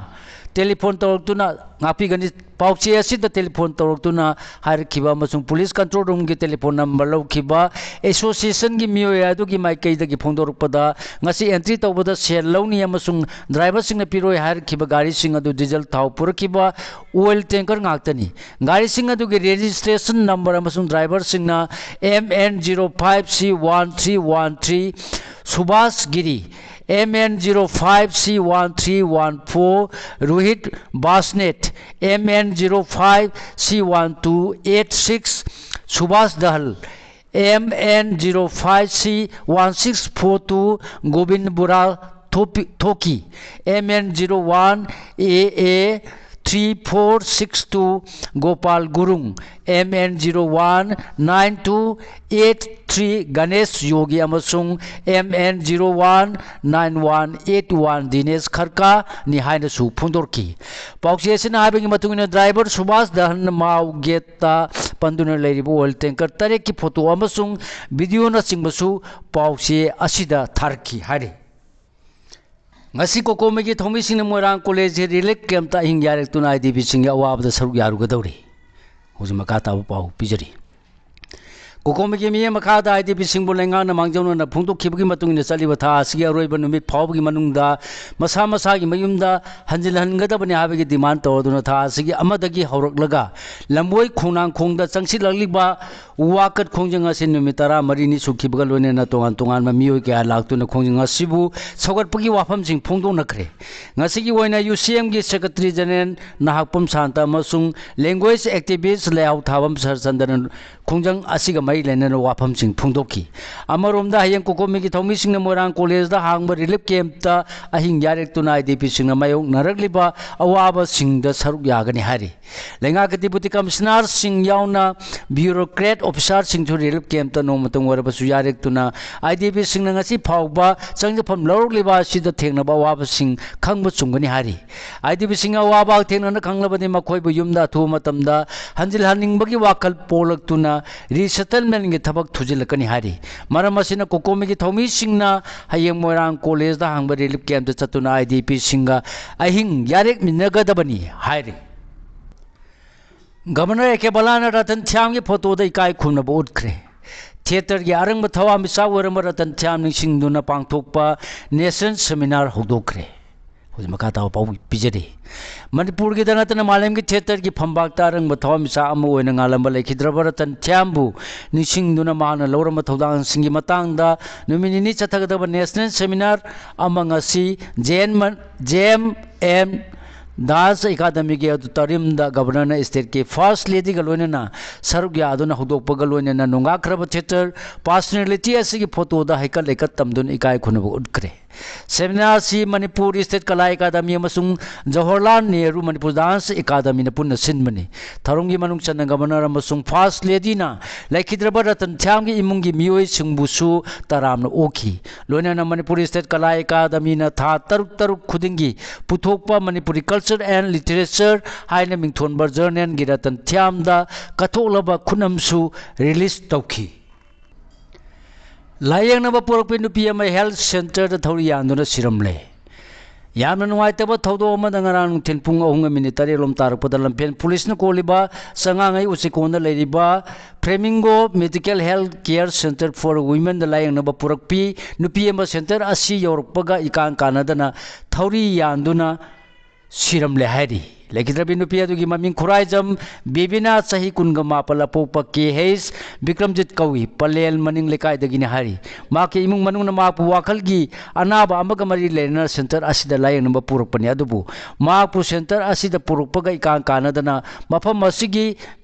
ꯇꯦꯂꯤꯐꯣꯟ ꯇꯧꯔꯛꯇꯨꯅ ꯉꯥꯛꯄꯤꯒꯅꯤ꯫ ꯄꯥꯎꯆꯦ ꯑꯁꯤꯗ ꯇꯦꯂꯤꯐꯣꯟ ꯇꯧꯔꯛꯇꯨꯅ ꯍꯥꯏꯔꯛꯈꯤꯕ ꯑꯃꯁꯨꯡ ꯄꯨꯂꯤꯁ ꯀꯟꯇ꯭ꯔꯣꯜ ꯔꯨꯝꯒꯤ ꯇꯦꯂꯤꯐꯣꯟ ꯅꯝꯕꯔ ꯂꯧꯈꯤꯕ ꯑꯦꯁꯣꯁꯤꯌꯦꯁꯟꯒꯤ ꯃꯤꯑꯣꯏ ꯑꯗꯨꯒꯤ ꯃꯥꯏꯀꯩꯗꯒꯤ ꯐꯣꯡꯗꯣꯔꯛꯄꯗ, ꯉꯁꯤ ꯑꯦꯟꯇ꯭ꯔꯤ ꯇꯧꯕꯗ ꯁꯦꯜ ꯂꯧꯅꯤ ꯑꯃꯁꯨꯡ ꯗ꯭ꯔꯥꯏꯚꯔꯁꯤꯡꯅ ꯄꯤꯔꯣꯏ ꯍꯥꯏꯔꯛꯈꯤꯕ ꯒꯥꯔꯤꯁꯤꯡ ꯑꯗꯨ ꯗꯤꯖꯜ ꯊꯥꯎ ꯄꯨꯔꯛꯈꯤꯕ ꯑꯣꯏꯜ ꯇꯦꯡꯀꯔ ꯉꯥꯛꯇꯅꯤ꯫ ꯒꯥꯔꯤꯁꯤꯡ ꯑꯗꯨꯒꯤ ꯔꯦꯖꯤꯁꯇ꯭ꯔꯦꯁꯟ ꯅꯝꯕꯔ ꯑꯃꯁꯨꯡ ꯗ꯭ꯔꯥꯏꯚꯔꯁꯤꯡꯅ M N zero five C one three one three ꯁꯨꯕꯥꯁ Giri, M N zero five C one three one four, Rohit Basnet, M N zero five C one two eight six, Subhas Dahal, M N zero five C one six four two, Govind Bura Thopi- Thoki, M N zero one A A three four six two, Gopal Gurung, M N zero one nine two eight three, Ganesh Yogi ꯑꯃꯁꯨꯡ M N zero one nine one eight one, Dinesh Kharka ꯅꯤ ꯍꯥꯏꯅꯁꯨ ꯐꯣꯡꯗꯣꯔꯛꯈꯤ꯫ ꯄꯥꯎꯆꯦ ꯑꯁꯤꯅ ꯍꯥꯏꯕꯒꯤ ꯃꯇꯨꯡ ꯏꯟꯅ, ꯗ꯭ꯔꯥꯏꯚꯔ ꯁꯨꯕꯥꯁ ꯗꯍꯟ ꯃꯥꯎ ꯒꯦꯠꯇ ꯄꯟꯗꯨꯅ ꯂꯩꯔꯤꯕ ꯑꯣꯏꯜ ꯇꯦꯡꯀꯔ ꯇꯔꯦꯠꯀꯤ ꯐꯣꯇꯣ ꯑꯃꯁꯨꯡ ꯚꯤꯗꯤꯑꯣꯅꯆꯤꯡꯕꯁꯨ ꯄꯥꯎꯆꯦ ꯑꯁꯤꯗ ꯊꯥꯔꯛꯈꯤ ꯍꯥꯏꯔꯤ꯫ ꯉꯁꯤ ꯀꯣꯀꯣꯃꯤꯒꯤ ꯊꯧꯃꯤꯁꯤꯡꯅ ꯃꯣꯏꯔꯥꯡ ꯀꯣꯂꯦꯖꯀꯤ ꯔꯤꯂꯤꯐ ꯀꯦꯝꯞꯇ ꯑꯍꯤꯡ ꯌꯥꯔꯦꯛꯇꯨꯅ ꯑꯥꯏ ꯗꯤ ꯄꯤꯁꯤꯡꯒꯤ ꯑꯋꯥꯕꯗ ꯁꯔꯨꯛ ꯌꯥꯔꯨꯒꯗꯧꯔꯤ꯫ ꯍꯧꯖꯤꯛ ꯃꯈꯥ ꯇꯥꯕ ꯄꯥꯎ ꯄꯤꯖꯔꯤ꯫ ꯀꯣꯀꯣꯃꯤꯒꯤ ꯃꯤꯠꯌꯦꯡ ꯃꯈꯥꯗ ꯑꯥꯏ ꯗꯤ ꯄꯤꯁꯤꯡꯕꯨ ꯂꯩꯉꯥꯛꯅ ꯃꯥꯡꯖꯧꯅꯅ ꯐꯣꯡꯗꯣꯛꯈꯤꯕꯒꯤ ꯃꯇꯨꯡ ꯏꯟꯅ, ꯆꯠꯂꯤꯕ ꯊꯥ ꯑꯁꯤꯒꯤ ꯑꯔꯣꯏꯕ ꯅꯨꯃꯤꯠ ꯐꯥꯎꯕꯒꯤ ꯃꯅꯨꯡꯗ ꯃꯁꯥ ꯃꯁꯥꯒꯤ ꯃꯌꯨꯝꯗ ꯍꯟꯖꯤꯜꯍꯟꯒꯗꯕꯅꯤ ꯍꯥꯏꯕꯒꯤ ꯗꯤꯃꯥꯟ ꯇꯧꯗꯨꯅ ꯊꯥ ꯑꯁꯤꯒꯤ ꯑꯃꯗꯒꯤ ꯍꯧꯔꯛꯂꯒ ꯂꯝꯕꯣꯏ ꯈꯣꯡꯅꯥꯡꯈꯣꯡꯗ ꯆꯪꯁꯤꯜꯂꯛꯂꯤꯕ ꯎ ꯋꯥ ꯀꯠ ꯈꯣꯡꯖꯪ ꯑꯁꯤ ꯅꯨꯃꯤꯠ ꯇꯔꯥꯃꯔꯤꯅꯤ ꯁꯨꯈꯤꯕꯒ ꯂꯣꯏꯅꯅ ꯇꯣꯉꯥꯟ ꯇꯣꯉꯥꯟꯕ ꯃꯤꯑꯣꯏ ꯀꯌꯥ ꯂꯥꯛꯇꯨꯅ ꯈꯣꯡꯖꯪ ꯑꯁꯤꯕꯨ ꯁꯧꯒꯠꯄꯒꯤ ꯋꯥꯐꯝꯁꯤꯡ ꯐꯣꯡꯗꯣꯛꯅꯈ꯭ꯔꯦ꯫ ꯉꯁꯤꯒꯤ ꯑꯣꯏꯅ ꯌꯨ ꯁꯤ ꯑꯦꯝꯒꯤ ꯁꯦꯀ꯭ꯔꯦꯇꯔꯤ ꯖꯦꯅꯔꯦꯜ ꯅꯍꯥꯛꯄꯝ ꯁꯥꯟꯇ ꯑꯃꯁꯨꯡ ꯂꯦꯡꯒ꯭ꯋꯦꯖ ꯑꯦꯛꯇꯤꯚꯤꯁ ꯂꯩꯍꯥꯎ ꯊꯥꯕꯝ ꯁꯔꯆꯟꯗ꯭ꯔꯅ ꯈꯣꯡꯖꯪ ꯑꯁꯤꯒ ꯃꯔꯤ ꯂꯩꯅꯅ ꯋꯥꯐꯝꯁꯤꯡ ꯐꯣꯡꯗꯣꯛꯈꯤ꯫ ꯑꯃꯔꯣꯝꯗ, ꯍꯌꯦꯡ ꯀꯣꯀꯣꯃꯤꯒꯤ ꯊꯧꯃꯤꯁꯤꯡꯅ ꯃꯣꯏꯔꯥꯡ ꯀꯣꯂꯦꯖꯗ ꯍꯥꯡꯕ ꯔꯤꯂꯤꯐ ꯀꯦꯝꯞꯇ ꯑꯍꯤꯡ ꯌꯥꯔꯦꯛꯇꯨꯅ ꯑꯥꯏ ꯗꯤ ꯄꯤꯁꯤꯡꯅ ꯃꯥꯌꯣꯛꯅꯔꯛꯂꯤꯕ ꯑꯋꯥꯕꯁꯤꯡꯗ ꯁꯔꯨꯛ ꯌꯥꯒꯅꯤ ꯍꯥꯏꯔꯤ꯫ ꯂꯩꯉꯥꯛꯀꯤ ꯗꯤꯄꯨꯇꯤ ꯀꯃꯤꯁꯅꯔꯁꯤꯡ ꯌꯥꯎꯅ ꯕ꯭ꯌꯨꯔꯣꯀ꯭ꯔꯦꯠ ꯑꯣꯐꯤꯁꯥꯔꯁꯤꯡꯁꯨ ꯔꯤꯂꯤꯐ ꯀꯦꯝꯞꯇ ꯅꯣꯡꯃꯇꯪ ꯑꯣꯏꯔꯕꯁꯨ ꯌꯥꯔꯦꯛꯇꯨꯅ ꯑꯥꯏ ꯗꯤ ꯄꯤꯁꯤꯡꯅ ꯉꯁꯤ ꯐꯥꯎꯕ ꯆꯪꯖꯐꯝ ꯂꯧꯔꯛꯂꯤꯕ ꯑꯁꯤꯗ ꯊꯦꯡꯅꯕ ꯑꯋꯥꯕꯁꯤꯡ ꯈꯪꯕ ꯆꯨꯝꯒꯅꯤ ꯍꯥꯏꯔꯤ꯫ ꯑꯥꯏ ꯗꯤ ꯄꯤꯁꯤꯡ ꯑꯋꯥꯕ ꯍꯛꯊꯦꯡꯅꯅ ꯈꯪꯂꯕꯗꯤ ꯃꯈꯣꯏꯕꯨ ꯌꯨꯝꯗ ꯑꯊꯨꯕ ꯃꯇꯝꯗ ꯍꯟꯖꯤꯜꯍꯟꯅꯤꯡꯕꯒꯤ ꯋꯥꯈꯜ ꯄꯣꯛꯂꯛꯇꯨꯅ ꯔꯤꯁꯦꯇꯜꯃꯦꯟꯒꯤ ꯊꯕꯛ ꯊꯨꯖꯤꯜꯂꯛꯀꯅꯤ ꯍꯥꯏꯔꯤ꯫ ꯃꯔꯝ ꯑꯁꯤꯅ ꯀꯣꯀꯣꯃꯤꯒꯤ ꯊꯧꯃꯤꯁꯤꯡꯅ ꯍꯌꯦꯡ ꯃꯣꯏꯔꯥꯡ ꯀꯣꯂꯦꯖꯗ ꯍꯥꯡꯕ ꯔꯤꯂꯤꯐ ꯀꯦꯝꯞꯇ ꯆꯠꯇꯨꯅ ꯑꯥꯏ ꯗꯤ ꯄꯤꯁꯤꯡꯒ ꯑꯍꯤꯡ ꯌꯥꯔꯦꯛꯃꯤꯟꯅꯒꯗꯕꯅꯤ ꯍꯥꯏꯔꯤ꯫ ꯒꯚꯔꯅꯔ ꯑꯦ ꯀꯦ ꯕꯂꯥꯅ ꯔꯇꯟ ꯊꯤꯌꯥꯝꯒꯤ ꯐꯣꯇꯣꯗ ꯏꯀꯥꯏ ꯈꯨꯝꯅꯕ ꯎꯠꯈ꯭ꯔꯦ꯫ ꯊꯤꯌꯦꯇꯔꯒꯤ ꯑꯔꯪꯕ ꯊꯋꯥꯟꯃꯤꯆꯥꯛ ꯑꯣꯏꯔꯝꯕ ꯔꯇꯟ ꯊꯤꯌꯥꯝ ꯅꯤꯡꯁꯤꯡꯗꯨꯅ ꯄꯥꯡꯊꯣꯛꯄ ꯅꯦꯁꯅꯦꯜ ꯁꯦꯃꯤꯅꯥꯔ ꯍꯧꯗꯣꯛꯈ꯭ꯔꯦ꯫ ꯍꯧꯖꯤꯛ ꯃꯈꯥ ꯇꯥꯕ ꯄꯥꯎ ꯄꯤꯖꯔꯤ꯫ ꯃꯅꯤꯄꯨꯔꯒꯤꯗ ꯅꯠꯇꯅ ꯃꯥꯂꯦꯝꯒꯤ ꯊꯤꯌꯦꯇꯔꯒꯤ ꯐꯝꯕꯥꯛꯇ ꯑꯔꯪꯕ ꯊꯋꯥꯟꯃꯤꯆꯥꯛ ꯑꯃ ꯑꯣꯏꯅ ꯉꯥꯜꯂꯝꯕ ꯂꯩꯈꯤꯗ꯭ꯔꯕ ꯔꯇꯟ ꯊꯤꯌꯥꯝꯕꯨ ꯅꯤꯡꯁꯤꯡꯗꯨꯅ ꯃꯍꯥꯛꯅ ꯂꯧꯔꯝꯕ ꯊꯧꯗꯥꯡꯁꯤꯡꯒꯤ ꯃꯇꯥꯡꯗ ꯅꯨꯃꯤꯠ ꯅꯤꯅꯤ ꯆꯠꯊꯒꯗꯕ ꯅꯦꯁꯅꯦꯜ ꯁꯦꯃꯤꯅꯥꯔ ꯑꯃ ꯉꯁꯤ ꯖꯦ ꯑꯦꯟ ꯃ-, ꯖꯦ ꯑꯦꯝ ꯑꯦꯟ ꯗꯥꯟꯁ ꯑꯦꯀꯥꯗꯃꯤꯒꯤ ꯑꯣꯗꯤꯇꯣꯔꯤꯌꯝꯗ ꯒꯕꯔꯅꯔꯅ ꯁ꯭ꯇꯦꯠꯀꯤ ꯐꯥꯔꯁ ꯂꯦꯗꯤꯒ ꯂꯣꯏꯅꯅ ꯁꯔꯨꯛ ꯌꯥꯗꯨꯅ ꯍꯧꯗꯣꯛꯄꯒ ꯂꯣꯏꯅꯅ ꯅꯣꯡꯉꯥꯈ꯭ꯔꯕ ꯊꯤꯌꯦꯇꯔ ꯄꯥꯔꯁꯣꯅꯦꯂꯤꯇꯤ ꯑꯁꯤꯒꯤ ꯐꯣꯇꯣꯗ ꯍꯩꯀꯠ ꯂꯩꯀꯠ ꯇꯝꯗꯨꯅ ꯏꯀꯥꯏ ꯈꯨꯝꯅꯕ ꯎꯠꯈ꯭ꯔꯦ꯫ ꯁꯦꯃꯤꯅꯥꯔ ꯑꯁꯤ ꯃꯅꯤꯄꯨꯔ ꯁ꯭ꯇꯦꯠ ꯀꯂꯥ ꯑꯦꯀꯥꯗꯃꯤ ꯑꯃꯁꯨꯡ ꯖꯋꯥꯍꯔꯂꯥꯜ ꯅꯦꯍꯔꯨ ꯃꯅꯤꯄꯨꯔ ꯗꯥꯟꯁ ꯑꯦꯀꯥꯗꯃꯤꯅ ꯄꯨꯟꯅ ꯁꯤꯟꯕꯅꯤ꯫ ꯊꯧꯔꯝꯒꯤ ꯃꯅꯨꯡ ꯆꯟꯅ ꯒꯕꯔꯅꯔ ꯑꯃꯁꯨꯡ ꯐꯥꯔꯁ ꯂꯦꯗꯤꯅ ꯂꯩꯈꯤꯗ꯭ꯔꯕ ꯔꯇꯟ ꯊꯤꯌꯥꯝꯒꯤ ꯏꯃꯨꯡꯒꯤ ꯃꯤꯑꯣꯏꯁꯤꯡꯕꯨꯁꯨ ꯇꯔꯥꯝꯅ ꯑꯣꯛꯈꯤ꯫ ꯂꯣꯏꯅꯅ ꯃꯅꯤꯄꯨꯔ ꯁ꯭ꯇꯦꯠ ꯀꯂꯥ ꯑꯦꯀꯥꯗꯃꯤꯅ ꯊꯥ ꯇꯔꯨꯛ ꯇꯔꯨꯛ ꯈꯨꯗꯤꯡꯒꯤ ꯄꯨꯊꯣꯛꯄ ꯃꯅꯤꯄꯨꯔꯤ ꯀꯜꯆꯔ ꯑꯦꯟ ꯂꯤꯇꯔꯦꯆꯔ ꯍꯥꯏꯅ ꯃꯤꯡꯊꯣꯟꯕ ꯖꯔꯅꯦꯜꯒꯤ ꯔꯇꯟ ꯊꯤꯌꯥꯝꯗ ꯀꯠꯊꯣꯛꯂꯕ ꯈꯨꯅꯝꯁꯨ ꯔꯤꯂꯤꯖ ꯇꯧꯈꯤ꯫ ꯂꯥꯌꯦꯡꯅꯕ ꯄꯨꯔꯛꯄ ꯅꯨꯄꯤ ꯑꯃ ꯍꯦꯜꯊ ꯁꯦꯟꯇꯔꯗ ꯊꯧꯔꯤ ꯌꯥꯟꯗꯨꯅ ꯁꯤꯔꯝꯂꯦ꯫ ꯌꯥꯝꯅ ꯅꯨꯡꯉꯥꯏꯇꯕ ꯊꯧꯗꯣꯛ ꯑꯃꯗ ꯉꯔꯥꯡ ꯅꯨꯡꯊꯤꯜ ꯄꯨꯡ ꯑꯍꯨꯝꯒ ꯃꯤꯅꯤꯠ ꯇꯔꯦꯠ ꯂꯣꯝ ꯇꯥꯔꯛꯄꯗ ꯂꯝꯐꯦꯜ ꯄꯨꯂꯤꯁꯅ ꯀꯣꯜꯂꯤꯕ ꯆꯉꯥꯡꯉꯩ ꯎꯆꯤꯀꯣꯟꯗ ꯂꯩꯔꯤꯕ Flamingo medical health care centre for women ꯂꯥꯌꯦꯡꯅꯕ ꯄꯨꯔꯛꯄꯤ ꯅꯨꯄꯤ ꯑꯃ ꯁꯦꯟꯇꯔ ꯑꯁꯤ ꯌꯧꯔꯛꯄꯒ ꯏꯀꯥꯟ ꯀꯥꯟꯅꯗꯅ ꯊꯧꯔꯤ ꯌꯥꯟꯗꯨꯅ ꯁꯤꯔꯝꯂꯦ ꯍꯥꯏꯔꯤ꯫ ꯂꯩꯈꯤꯗ꯭ꯔꯕꯤ ꯅꯨꯄꯤ ꯑꯗꯨꯒꯤ ꯃꯃꯤꯡ ꯈꯨꯔꯥꯏꯖꯝ ꯕꯦꯕꯤꯅꯥ, ꯆꯍꯤ ꯀꯨꯟꯒ ꯃꯥꯄꯜ, ꯑꯄꯣꯛꯄ ꯀꯦ ꯍꯩꯁ ꯕꯤꯀ꯭ꯔꯝꯖꯤꯠ ꯀꯧꯏ, ꯄꯂꯦꯜ ꯃꯅꯤꯡ ꯂꯩꯀꯥꯏꯗꯒꯤꯅꯤ ꯍꯥꯏꯔꯤ꯫ ꯃꯍꯥꯛꯀꯤ ꯏꯃꯨꯡ ꯃꯅꯨꯡꯅ ꯃꯍꯥꯛꯄꯨ ꯋꯥꯈꯜꯒꯤ ꯑꯅꯥꯕ ꯑꯃꯒ ꯃꯔꯤ ꯂꯩꯅꯅ ꯁꯦꯟꯇꯔ ꯑꯁꯤꯗ ꯂꯥꯌꯦꯡꯅꯕ ꯄꯨꯔꯛꯄꯅꯤ, ꯑꯗꯨꯕꯨ ꯃꯍꯥꯛꯄꯨ ꯁꯦꯟꯇꯔ ꯑꯁꯤꯗ ꯄꯨꯔꯛꯄꯒ ꯏꯀꯥꯟ ꯀꯥꯟꯅꯗꯅ ꯃꯐꯝ ꯑꯁꯤꯒꯤ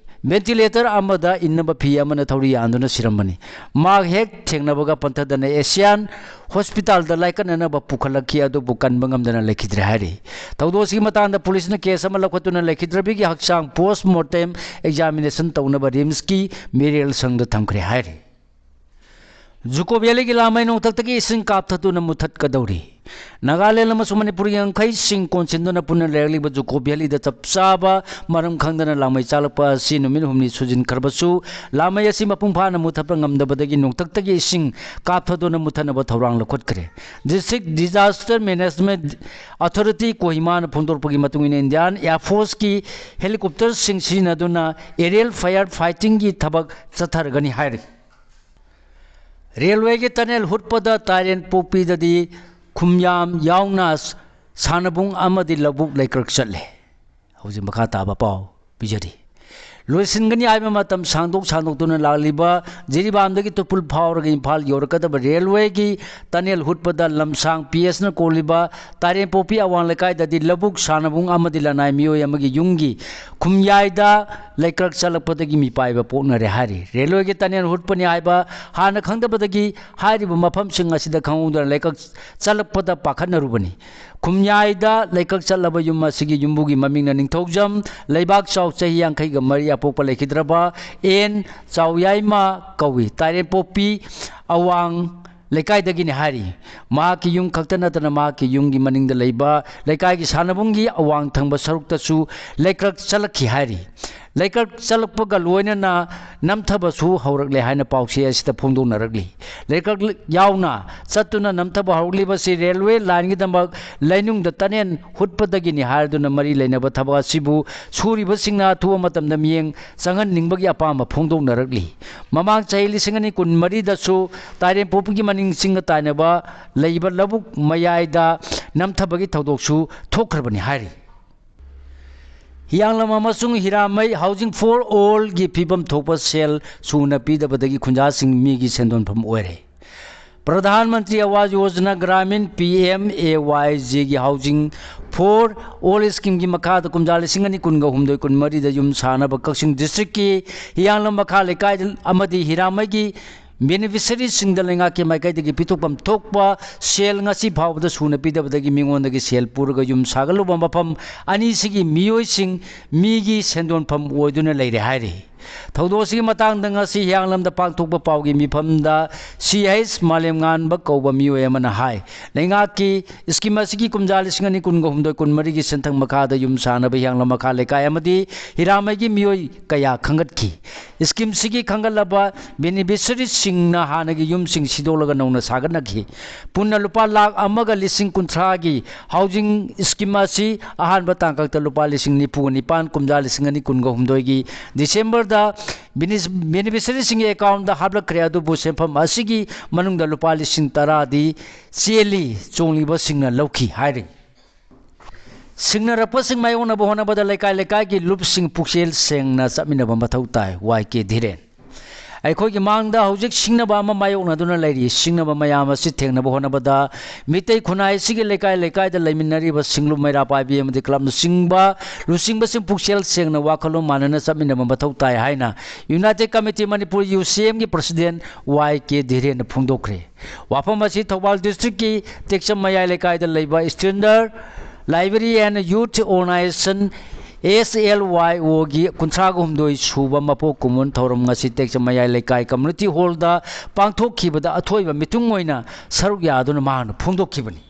ꯚꯦꯟꯇꯤꯂꯦꯇꯔ ꯑꯃꯗ ꯏꯟꯅꯕ ꯐꯤ ꯑꯃꯅ ꯊꯧꯔꯤ ꯌꯥꯟꯗꯨꯅ ꯁꯤꯔꯝꯕꯅꯤ꯫ ꯃꯍꯥꯛ ꯍꯦꯛ ꯊꯦꯡꯅꯕꯒ ꯄꯟꯊꯗꯅ ꯑꯦꯁꯤꯌꯥꯟ ꯍꯣꯁꯄꯤꯇꯥꯜꯗ ꯂꯥꯏꯀꯠꯅꯅꯕ ꯄꯨꯈꯠꯂꯛꯈꯤ, ꯑꯗꯨꯕꯨ ꯀꯟꯕ ꯉꯝꯗꯅ ꯂꯩꯈꯤꯗ꯭ꯔꯦ ꯍꯥꯏꯔꯤ꯫ ꯊꯧꯗꯣꯛ ꯑꯁꯤꯒꯤ ꯃꯇꯥꯡꯗ ꯄꯨꯂꯤꯁꯅ ꯀꯦꯁ ꯑꯃ ꯂꯧꯈꯠꯇꯨꯅ ꯂꯩꯈꯤꯗ꯭ꯔꯕꯤꯒꯤ ꯍꯛꯆꯥꯡ ꯄꯣꯁ ꯃꯣꯔꯇꯦꯝ ꯑꯦꯛꯖꯥꯃꯤꯅꯦꯁꯟ ꯇꯧꯅꯕ ꯔꯤꯝꯁꯀꯤ ꯃꯤꯔꯦꯜ ꯁꯪꯗ ꯊꯝꯈ꯭ꯔꯦ ꯍꯥꯏꯔꯤ꯫ ꯖꯨꯀꯣ ꯚꯦꯂꯤꯒꯤ ꯂꯥꯃꯩ ꯅꯣꯡꯊꯛꯇꯒꯤ ꯏꯁꯤꯡ ꯀꯥꯞꯊꯗꯨꯅ ꯃꯨꯊꯠꯀꯗꯧꯔꯤ꯫ ꯅꯥꯒꯥꯂꯦꯟ ꯑꯃꯁꯨꯡ ꯃꯅꯤꯄꯨꯔꯒꯤ ꯉꯝꯈꯩꯁꯤꯡ ꯀꯣꯟꯁꯤꯟꯗꯨꯅ ꯄꯨꯟꯅ ꯂꯩꯔꯛꯂꯤꯕ ꯖꯨꯀꯣ ꯚꯦꯂꯤꯗ ꯆꯞ ꯆꯥꯕ ꯃꯔꯝ ꯈꯪꯗꯅ ꯂꯥꯃꯩ ꯆꯥꯂꯛꯄ ꯑꯁꯤ ꯅꯨꯃꯤꯠ ꯍꯨꯝꯅꯤ ꯁꯨꯖꯤꯟꯈ꯭ꯔꯕꯁꯨ, ꯂꯥꯃꯩ ꯑꯁꯤ ꯃꯄꯨꯡ ꯐꯥꯅ ꯃꯨꯊꯠꯄ ꯉꯝꯗꯕꯗꯒꯤ ꯅꯣꯡꯊꯛꯇꯒꯤ ꯏꯁꯤꯡ ꯀꯥꯞꯊꯗꯨꯅ ꯃꯨꯊꯠꯅꯕ ꯊꯧꯔꯥꯡ ꯂꯧꯈꯠꯈ꯭ꯔꯦ꯫ ꯗꯤꯁꯇ꯭ꯔꯤꯛ ꯗꯤꯖꯥꯁꯇꯔ ꯃꯦꯅꯦꯖꯃꯦꯟꯠ ꯑꯣꯊꯣꯔꯤꯇꯤ ꯀꯣꯍꯤꯃꯥꯅ ꯐꯣꯡꯗꯣꯔꯛꯄꯒꯤ ꯃꯇꯨꯡ ꯏꯟꯅ, ꯏꯟꯗꯤꯌꯥꯟ ꯑꯦꯌꯔ ꯐꯣꯔꯁꯀꯤ ꯍꯦꯂꯤꯀꯣꯞꯇꯔꯁꯤꯡ ꯁꯤꯖꯤꯟꯅꯗꯨꯅ ꯑꯦꯔꯤꯌꯦꯜ ꯐꯥꯌꯔ ꯐꯥꯏꯇꯤꯡꯒꯤ ꯊꯕꯛ ꯆꯠꯊꯔꯒꯅꯤ ꯍꯥꯏꯔꯤ꯫ ꯔꯦꯜꯋꯦꯒꯤ ꯇꯅꯦꯜ ꯍꯨꯠꯄꯗ ꯇꯥꯏꯔꯦꯟ ꯄꯣꯛꯄꯤꯗꯗꯤ ꯈꯨꯝꯌꯥꯝ ꯌꯥꯎꯅ ꯁꯥꯟꯅꯕꯨꯡ ꯑꯃꯗꯤ ꯂꯧꯕꯨꯛ ꯂꯩꯀ꯭ꯔꯛ ꯆꯠꯂꯦ꯫ ꯍꯧꯖꯤꯛ ꯃꯈꯥ ꯇꯥꯕ ꯄꯥꯎ ꯄꯤꯖꯔꯤ꯫ ꯂꯣꯏꯁꯤꯟꯒꯅꯤ ꯍꯥꯏꯕ ꯃꯇꯝ ꯁꯥꯡꯗꯣꯛ ꯁꯥꯡꯗꯣꯛꯇꯨꯅ ꯂꯥꯛꯂꯤꯕ ꯖꯤꯔꯤꯕꯥꯝꯗꯒꯤ ꯇꯨꯄꯨꯜ ꯐꯥꯎꯔꯒ ꯏꯝꯐꯥꯜ ꯌꯧꯔꯛꯀꯗꯕ ꯔꯦꯜꯋꯦꯒꯤ ꯇꯅꯦꯜ ꯍꯨꯠꯄꯗ ꯂꯝꯁꯥꯡ ꯄꯤ ꯑꯦꯁꯅ ꯀꯣꯜꯂꯤꯕ ꯇꯥꯏꯔꯦꯟꯄꯣꯛꯄꯤ ꯑꯋꯥꯡ ꯂꯩꯀꯥꯏꯗꯗꯤ ꯂꯧꯕꯨꯛ ꯁꯥꯟꯅꯕꯨꯡ ꯑꯃꯗꯤ ꯂꯅꯥꯏ ꯃꯤꯑꯣꯏ ꯑꯃꯒꯤ ꯌꯨꯝꯒꯤ ꯈꯨꯝꯌꯥꯏꯗ ꯂꯩꯀ꯭ꯔꯛ ꯆꯠꯂꯛꯄꯗꯒꯤ ꯃꯤꯄꯥꯏꯕ ꯄꯣꯛꯅꯔꯦ ꯍꯥꯏꯔꯤ꯫ ꯔꯦꯜꯋꯦꯒꯤ ꯇꯅꯦꯜ ꯍꯨꯠꯄꯅꯤ ꯍꯥꯏꯕ ꯍꯥꯟꯅ ꯈꯪꯗꯕꯗꯒꯤ ꯍꯥꯏꯔꯤꯕ ꯃꯐꯝꯁꯤꯡ ꯑꯁꯤꯗ ꯈꯪꯍꯧꯗꯅ ꯂꯩꯀ꯭ꯔꯛ ꯆꯠꯂꯛꯄꯗ ꯄꯥꯈꯠꯅꯔꯨꯕꯅꯤ꯫ ꯈꯨꯝꯌꯥꯏꯗ ꯂꯩꯀ꯭ꯔꯛ ꯆꯠꯂꯕ ꯌꯨꯝ ꯑꯁꯤꯒꯤ ꯌꯨꯝꯕꯨꯒꯤ ꯃꯃꯤꯡꯅ ꯅꯤꯡꯊꯧꯖꯝ ꯂꯩꯕꯥꯛ ꯆꯥꯎ, ꯆꯍꯤ ꯌꯥꯡꯈꯩꯒ ꯃꯔꯤ, ꯑꯄꯣꯛꯄ ꯂꯩꯈꯤꯗ꯭ꯔꯕ ꯑꯦꯟ ꯆꯥꯎꯌꯥꯏꯃ ꯀꯧꯏ꯫ ꯇꯥꯏꯔꯦꯟꯄꯣꯛꯄꯤ ꯑꯋꯥꯡ ꯂꯩꯀꯥꯏꯗꯒꯤꯅꯤ ꯍꯥꯏꯔꯤ꯫ ꯃꯍꯥꯛꯀꯤ ꯌꯨꯝ ꯈꯛꯇ ꯅꯠꯇꯅ ꯃꯍꯥꯛꯀꯤ ꯌꯨꯝꯒꯤ ꯃꯅꯤꯡꯗ ꯂꯩꯕ ꯂꯩꯀꯥꯏꯒꯤ ꯁꯥꯟꯅꯕꯨꯡꯒꯤ ꯑꯋꯥꯡ ꯊꯪꯕ ꯁꯔꯨꯛꯇꯁꯨ ꯂꯩꯀ꯭ꯔꯛ ꯆꯠꯂꯛꯈꯤ ꯍꯥꯏꯔꯤ꯫ ꯂꯩꯀ꯭ꯔꯛ ꯆꯠꯂꯛꯄꯒ ꯂꯣꯏꯅꯅ ꯅꯝꯊꯕꯁꯨ ꯍꯧꯔꯛꯂꯦ ꯍꯥꯏꯅ ꯄꯥꯎꯆꯦ ꯑꯁꯤꯗ ꯐꯣꯡꯗꯣꯛꯅꯔꯛꯂꯤ꯫ ꯂꯩꯀ꯭ꯔꯛ ꯌꯥꯎꯅ ꯆꯠꯇꯨꯅ ꯅꯝꯊꯕ ꯍꯧꯔꯛꯂꯤꯕꯁꯤ ꯔꯦꯜꯋꯦ ꯂꯥꯏꯟꯒꯤꯗꯃꯛ ꯂꯩꯅꯨꯡꯗ ꯇꯅꯦꯜ ꯍꯨꯠꯄꯗꯒꯤꯅꯤ ꯍꯥꯏꯗꯨꯅ ꯃꯔꯤ ꯂꯩꯅꯕ ꯊꯕꯛ ꯑꯁꯤꯕꯨ ꯁꯨꯔꯤꯕꯁꯤꯡꯅ ꯑꯊꯨꯕ ꯃꯇꯝꯗ ꯃꯤꯠꯌꯦꯡ ꯆꯪꯍꯟꯅꯤꯡꯕꯒꯤ ꯑꯄꯥꯝꯕ ꯐꯣꯡꯗꯣꯛꯅꯔꯛꯂꯤ꯫ ꯃꯃꯥꯡ ꯆꯍꯤ ꯂꯤꯁꯤꯡ ꯑꯅꯤ ꯀꯨꯟ ꯃꯔꯤꯗꯁꯨ ꯇꯥꯏꯔꯦꯟꯄꯣꯛꯄꯤꯒꯤ ꯃꯅꯤꯡ ꯆꯤꯡꯒ ꯇꯥꯏꯅꯕ ꯂꯩꯕ ꯂꯧꯕꯨꯛ ꯃꯌꯥꯏꯗ ꯅꯝꯊꯕꯒꯤ ꯊꯧꯗꯣꯛꯁꯨ ꯊꯣꯛꯈ꯭ꯔꯕꯅꯤ ꯍꯥꯏꯔꯤ꯫ ꯍꯤꯌꯥꯡꯂꯝ ꯑꯃꯁꯨꯡ ꯍꯤꯔꯥꯃꯩ Housing for All ꯒꯤ ꯐꯤꯕꯝ ꯊꯣꯛꯄ ꯁꯦꯜ ꯁꯨꯅ ꯄꯤꯗꯕꯗꯒꯤ ꯈꯨꯟꯖꯥꯁꯤꯡ ꯃꯤꯒꯤ ꯁꯦꯟꯗꯣꯟꯐꯝ ꯑꯣꯏꯔꯦ꯫ Pradhan Mantri Awas Yojana Gramin, P M A Y ꯖꯤꯒꯤ Housing for All ꯁ꯭ꯀꯤꯝꯒꯤ ꯃꯈꯥꯗ ꯀꯨꯝꯖꯥ ꯂꯤꯁꯤꯡ ꯑꯅꯤ ꯀꯨꯟꯒ ꯍꯨꯝꯗꯣꯏ ꯀꯨꯟꯃꯔꯤꯗ ꯌꯨꯝ ꯁꯥꯅꯕ ꯀꯛꯆꯤꯡ ꯗꯤꯁꯇ꯭ꯔꯤꯛꯀꯤ ꯍꯤꯌꯥꯡꯂꯝ ꯃꯈꯥ ꯂꯩꯀꯥꯏ ꯑꯃꯗꯤ ꯍꯤꯔꯥꯃꯩꯒꯤ ꯕꯦꯅꯤꯐꯤꯁꯔꯤꯁꯤꯡꯗ ꯂꯩꯉꯥꯛꯀꯤ ꯃꯥꯏꯀꯩꯗꯒꯤ ꯄꯤꯊꯣꯛꯐꯝ ꯊꯣꯛꯄ ꯁꯦꯜ ꯉꯁꯤ ꯐꯥꯎꯕꯗ ꯁꯨꯅ ꯄꯤꯗꯕꯗꯒꯤ ꯃꯤꯉꯣꯟꯗꯒꯤ ꯁꯦꯜ ꯄꯨꯔꯒ ꯌꯨꯝ ꯁꯥꯒꯠꯂꯨꯕ ꯃꯐꯝ ꯑꯅꯤꯁꯤꯒꯤ ꯃꯤꯑꯣꯏꯁꯤꯡ ꯃꯤꯒꯤ ꯁꯦꯟꯗꯣꯟꯐꯝ ꯑꯣꯏꯗꯨꯅ ꯂꯩꯔꯦ ꯍꯥꯏꯔꯤ꯫ ꯊꯧꯗꯣꯛ ꯑꯁꯤꯒꯤ ꯃꯇꯥꯡꯗ ꯉꯁꯤ ꯍꯤꯌꯥꯡꯂꯝꯗ ꯄꯥꯡꯊꯣꯛꯄ ꯄꯥꯎꯒꯤ ꯃꯤꯐꯝꯗ ꯁꯤ ꯑꯩꯆ ꯃꯥꯂꯦꯝꯉꯥꯟꯕ ꯀꯧꯕ ꯃꯤꯑꯣꯏ ꯑꯃꯅ ꯍꯥꯏ, ꯂꯩꯉꯥꯛꯀꯤ ꯁ꯭ꯀꯤꯝ ꯑꯁꯤꯒꯤ ꯀꯨꯝꯖꯥ ꯂꯤꯁꯤꯡ ꯑꯅꯤ ꯀꯨꯟꯒ ꯍꯨꯝꯗꯣꯏ ꯀꯨꯟꯃꯔꯤꯒꯤ ꯁꯦꯟꯊꯪ ꯃꯈꯥꯗ ꯌꯨꯝ ꯁꯥꯅꯕ ꯍꯤꯌꯥꯡꯂꯝ ꯃꯈꯥ ꯂꯩꯀꯥꯏ ꯑꯃꯗꯤ ꯍꯤꯔꯥꯃꯩꯒꯤ ꯃꯤꯑꯣꯏ ꯀꯌꯥ ꯈꯟꯒꯠꯈꯤ꯫ ꯁ꯭ꯀꯤꯝꯁꯤꯒꯤ ꯈꯟꯒꯠꯂꯕ ꯕꯦꯅꯤꯐꯤꯁꯔꯤꯁꯤꯡꯅ ꯍꯥꯟꯅꯒꯤ ꯌꯨꯝꯁꯤꯡ ꯁꯤꯗꯣꯛꯂꯒ ꯅꯧꯅ ꯁꯥꯒꯠꯅꯈꯤ꯫ ꯄꯨꯟꯅ ꯂꯨꯄꯥ ꯂꯥꯈ ꯑꯃꯒ ꯂꯤꯁꯤꯡ ꯀꯨꯟꯊ꯭ꯔꯥꯒꯤ ꯍꯥꯎꯖꯤꯡ ꯁ꯭ꯀꯤꯝ ꯑꯁꯤ ꯑꯍꯥꯟꯕ ꯇꯥꯡꯀꯛꯇ ꯂꯨꯄꯥ ꯂꯤꯁꯤꯡ ꯅꯤꯐꯨꯒ ꯅꯤꯄꯥꯟ, ꯀꯨꯝꯖꯥ ꯂꯤꯁꯤꯡ ꯑꯅꯤ ꯀꯨꯟꯒ ꯍꯨꯝꯗꯣꯏꯒꯤ ꯗꯤꯁꯦꯝꯕꯔꯗ ꯕꯦꯅꯤꯁ-, ꯕꯦꯅꯤꯐꯤꯁꯔꯤꯁꯤꯡꯒꯤ ꯑꯦꯀꯥꯎꯟꯗ ꯍꯥꯞꯂꯛꯈ꯭ꯔꯦ, ꯑꯗꯨꯕꯨ ꯁꯦꯟꯐꯝ ꯑꯁꯤꯒꯤ ꯃꯅꯨꯡꯗ ꯂꯨꯄꯥ ꯂꯤꯁꯤꯡ ꯇꯔꯥꯗꯤ ꯆꯦꯜꯂꯤ, ꯆꯣꯡꯂꯤꯕꯁꯤꯡꯅ ꯂꯧꯈꯤ ꯍꯥꯏꯔꯤ꯫ ꯁꯤꯡꯅꯔꯛꯄꯁꯤꯡ ꯃꯥꯌꯣꯛꯅꯕ ꯍꯣꯠꯅꯕꯗ ꯂꯩꯀꯥꯏ ꯂꯩꯀꯥꯏꯒꯤ ꯂꯨꯞꯁꯤꯡ ꯄꯨꯛꯆꯦꯜ ꯁꯦꯡꯅ ꯆꯠꯃꯤꯟꯅꯕ ꯃꯊꯧ ꯇꯥꯏ꯫ ꯋꯥꯏ ꯀꯦ ꯙꯤꯔꯦꯟ꯫ ꯑꯩꯈꯣꯏꯒꯤ ꯃꯥꯡꯗ ꯍꯧꯖꯤꯛ ꯁꯤꯡꯅꯕ ꯑꯃ ꯃꯥꯌꯣꯛꯅꯗꯨꯅ ꯂꯩꯔꯤ꯫ ꯁꯤꯡꯅꯕ ꯃꯌꯥꯝ ꯑꯁꯤ ꯊꯦꯡꯅꯕ ꯍꯣꯠꯅꯕꯗ ꯃꯤꯇꯩ ꯈꯨꯟꯅꯥꯏ ꯑꯁꯤꯒꯤ ꯂꯩꯀꯥꯏ ꯂꯩꯀꯥꯏꯗ ꯂꯩꯃꯤꯟꯅꯔꯤꯕ ꯁꯤꯡꯂꯨꯞ ꯃꯩꯔꯥ ꯄꯥꯏꯕꯤ ꯑꯃꯗꯤ ꯀ꯭ꯂꯕꯅꯆꯤꯡꯕ ꯂꯨꯆꯤꯡꯕꯁꯤꯡ ꯄꯨꯛꯆꯦꯜ ꯁꯦꯡꯅ ꯋꯥꯈꯜꯂꯣꯟ ꯃꯥꯟꯅꯅ ꯆꯠꯃꯤꯟꯅꯕ ꯃꯊꯧ ꯇꯥꯏ ꯍꯥꯏꯅ ꯌꯨꯅꯥꯏꯇꯦꯠ ꯀꯃꯤꯇꯤ ꯃꯅꯤꯄꯨꯔ, ꯌꯨ ꯁꯤ ꯑꯦꯝꯒꯤ ꯄ꯭ꯔꯁꯤꯗꯦꯟ ꯋꯥꯏ ꯀꯦ ꯙꯤꯔꯦꯟꯅ ꯐꯣꯡꯗꯣꯛꯈ꯭ꯔꯦ꯫ ꯋꯥꯐꯝ ꯑꯁꯤ ꯊꯧꯕꯥꯜ ꯗꯤꯁꯇ꯭ꯔꯤꯛꯀꯤ ꯇꯦꯛꯆꯝ ꯃꯌꯥꯏ ꯂꯩꯀꯥꯏꯗ ꯂꯩꯕ Standard Library and Youth Organization, S L Y O ꯒꯤ ꯀꯨꯟꯊ꯭ꯔꯥꯒ ꯍꯨꯝꯗꯣꯏ ꯁꯨꯕ ꯃꯄꯣꯛ ꯀꯨꯝꯑꯣꯟ ꯊꯧꯔꯝ ꯉꯁꯤ ꯇꯦꯛꯆꯝ ꯃꯌꯥꯏ ꯂꯩꯀꯥꯏ ꯀꯝꯃ꯭ꯌꯨꯅꯤꯇꯤ ꯍꯣꯜꯗ ꯄꯥꯡꯊꯣꯛꯈꯤꯕꯗ ꯑꯊꯣꯏꯕ ꯃꯤꯇꯨꯡ ꯑꯣꯏꯅ ꯁꯔꯨꯛ ꯌꯥꯗꯨꯅ ꯃꯍꯥꯛꯅ ꯐꯣꯡꯗꯣꯛꯈꯤꯕꯅꯤ꯫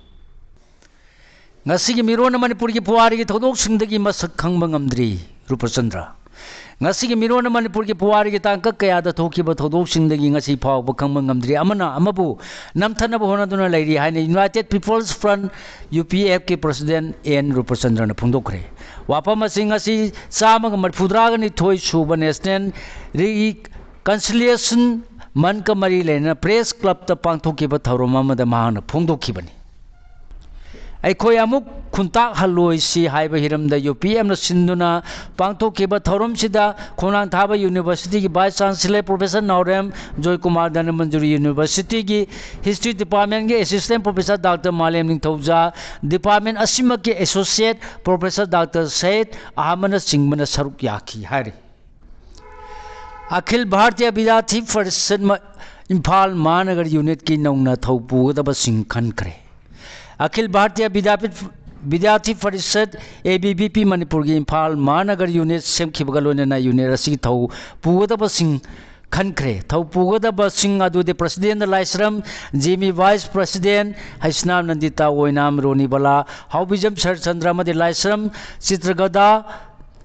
ꯉꯁꯤꯒꯤ ꯃꯤꯔꯣꯟꯅ ꯃꯅꯤꯄꯨꯔꯒꯤ ꯄꯨꯋꯥꯔꯤꯒꯤ ꯊꯧꯗꯣꯛꯁꯤꯡꯗꯒꯤ ꯃꯁꯛ ꯈꯪꯕ ꯉꯝꯗ꯭ꯔꯤ꯫ ꯔꯨꯄꯆꯟꯗ꯭ꯔ꯫ ꯉꯁꯤꯒꯤ ꯃꯤꯔꯣꯟꯅ ꯃꯅꯤꯄꯨꯔꯒꯤ ꯄꯨꯋꯥꯔꯤꯒꯤ ꯇꯥꯡꯀꯛ ꯀꯌꯥꯗ ꯊꯣꯛꯈꯤꯕ ꯊꯧꯗꯣꯛꯁꯤꯡꯗꯒꯤ ꯉꯁꯤ ꯐꯥꯎꯕ ꯈꯪꯕ ꯉꯝꯗ꯭ꯔꯤ, ꯑꯃꯅ ꯑꯃꯕꯨ ꯅꯝꯊꯅꯕ ꯍꯣꯠꯅꯗꯨꯅ ꯂꯩꯔꯤ ꯍꯥꯏꯅ United People's Front, U P ꯑꯦꯐꯀꯤ ꯄ꯭ꯔꯁꯤꯗꯦꯟ ꯑꯦꯟ ꯔꯨꯄꯆꯟꯗ꯭ꯔꯅ ꯐꯣꯡꯗꯣꯛꯈ꯭ꯔꯦ꯫ ꯋꯥꯐꯝ ꯑꯁꯤ ꯉꯁꯤ ꯆꯥꯝꯃꯒ ꯃꯔꯤꯐꯨꯇꯔꯥꯒ ꯅꯤꯊꯣꯏ ꯁꯨꯕ National Reconciliation Monthꯀ ꯃꯔꯤ ꯂꯩꯅꯅ ꯄ꯭ꯔꯦꯁ ꯀ꯭ꯂꯕꯇ ꯄꯥꯡꯊꯣꯛꯈꯤꯕ ꯊꯧꯔꯝ ꯑꯃꯗ ꯃꯍꯥꯛꯅ ꯐꯣꯡꯗꯣꯛꯈꯤꯕꯅꯤ꯫ ꯑꯩꯈꯣꯏ ꯑꯃꯨꯛ ꯈꯨꯟꯇꯥꯛ ꯍꯜꯂꯣꯏꯁꯤ ꯍꯥꯏꯕ ꯍꯤꯔꯝꯗ ꯌꯨ ꯄꯤ ꯑꯦꯐꯅ ꯁꯤꯟꯗꯨꯅ ꯄꯥꯡꯊꯣꯛꯈꯤꯕ ꯊꯧꯔꯝꯁꯤꯗ ꯈꯣꯡꯅꯥꯡ ꯊꯥꯕ ꯌꯨꯅꯤꯚꯔꯁꯤꯇꯤꯒꯤ ꯚꯥꯏꯁ ꯆꯥꯟꯁꯦꯂꯔ ꯄ꯭ꯔꯣꯐꯦꯁꯔ ꯅꯥꯎꯔꯦꯝ ꯖꯣꯏꯀꯨꯃꯥꯔ, ꯙꯅꯃꯟꯖꯨꯔꯤ ꯌꯨꯅꯤꯚꯔꯁꯤꯇꯤꯒꯤ ꯍꯤꯁꯇ꯭ꯔꯤ ꯗꯤꯄꯥꯔꯠꯃꯦꯟꯒꯤ ꯑꯦꯁꯤꯁꯇꯦꯟ ꯄ꯭ꯔꯣꯐꯦꯁꯔ ꯗꯥꯛꯇꯔ ꯃꯥꯂꯦꯝ ꯅꯤꯡꯊꯧꯖꯥ, ꯗꯤꯄꯥꯔꯠꯃꯦꯟ ꯑꯁꯤꯃꯛꯀꯤ ꯑꯦꯁꯣꯁꯤꯌꯦꯠ ꯄ꯭ꯔꯣꯐꯦꯁꯔ ꯗꯥꯛꯇꯔ ꯁꯌꯦꯗ ꯑꯍꯃꯗꯅꯆꯤꯡꯕꯅ ꯁꯔꯨꯛ ꯌꯥꯈꯤ ꯍꯥꯏꯔꯤ꯫ ꯑꯈꯤꯜ ꯚꯥꯔꯇꯤꯌꯥ ꯕꯤꯗ꯭ꯌꯥꯔꯊꯤ ꯄꯔꯤꯁꯠ ꯃ-, ꯏꯝꯐꯥꯜ ꯃꯍꯥꯅꯒꯔ ꯌꯨꯅꯤꯠꯀꯤ ꯅꯧꯅ ꯊꯧ ꯄꯨꯒꯗꯕꯁꯤꯡ ꯈꯟꯈ꯭ꯔꯦ꯫ Akhil Bharatiya Vidyapith, Vidyarthi Parishad, A B V P, ꯃꯅꯤꯄꯨꯔꯒꯤ ꯏꯝꯐꯥꯜ ꯃꯍꯥꯅꯒꯔ ꯌꯨꯅꯤꯠ ꯁꯦꯝꯈꯤꯕꯒ ꯂꯣꯏꯅꯅ ꯌꯨꯅꯤꯠ ꯑꯁꯤꯒꯤ ꯊꯧ ꯄꯨꯒꯗꯕꯁꯤꯡ ꯈꯟꯈ꯭ꯔꯦ꯫ ꯊꯧ ꯄꯨꯒꯗꯕꯁꯤꯡ ꯑꯗꯨꯗꯤ ꯄ꯭ꯔꯁꯤꯗꯦꯟꯗ ꯂꯥꯏꯁ꯭ꯔꯝ ꯖꯤꯃꯤ, ꯚꯥꯏꯁ ꯄ꯭ꯔꯁꯤꯗꯦꯟ ꯍꯩꯁꯅꯥꯝ ꯅꯟꯗꯤꯇꯥ ꯑꯣꯏꯅꯥꯝ, ꯔꯣꯅꯤꯕꯂꯥ, ꯍꯥꯎꯕꯤꯖꯝ ꯁꯔꯠꯆꯟꯗ꯭ꯔ ꯑꯃꯗꯤ ꯂꯥꯏꯁ꯭ꯔꯝ ꯆꯤꯇ꯭ꯔꯒꯗꯥ,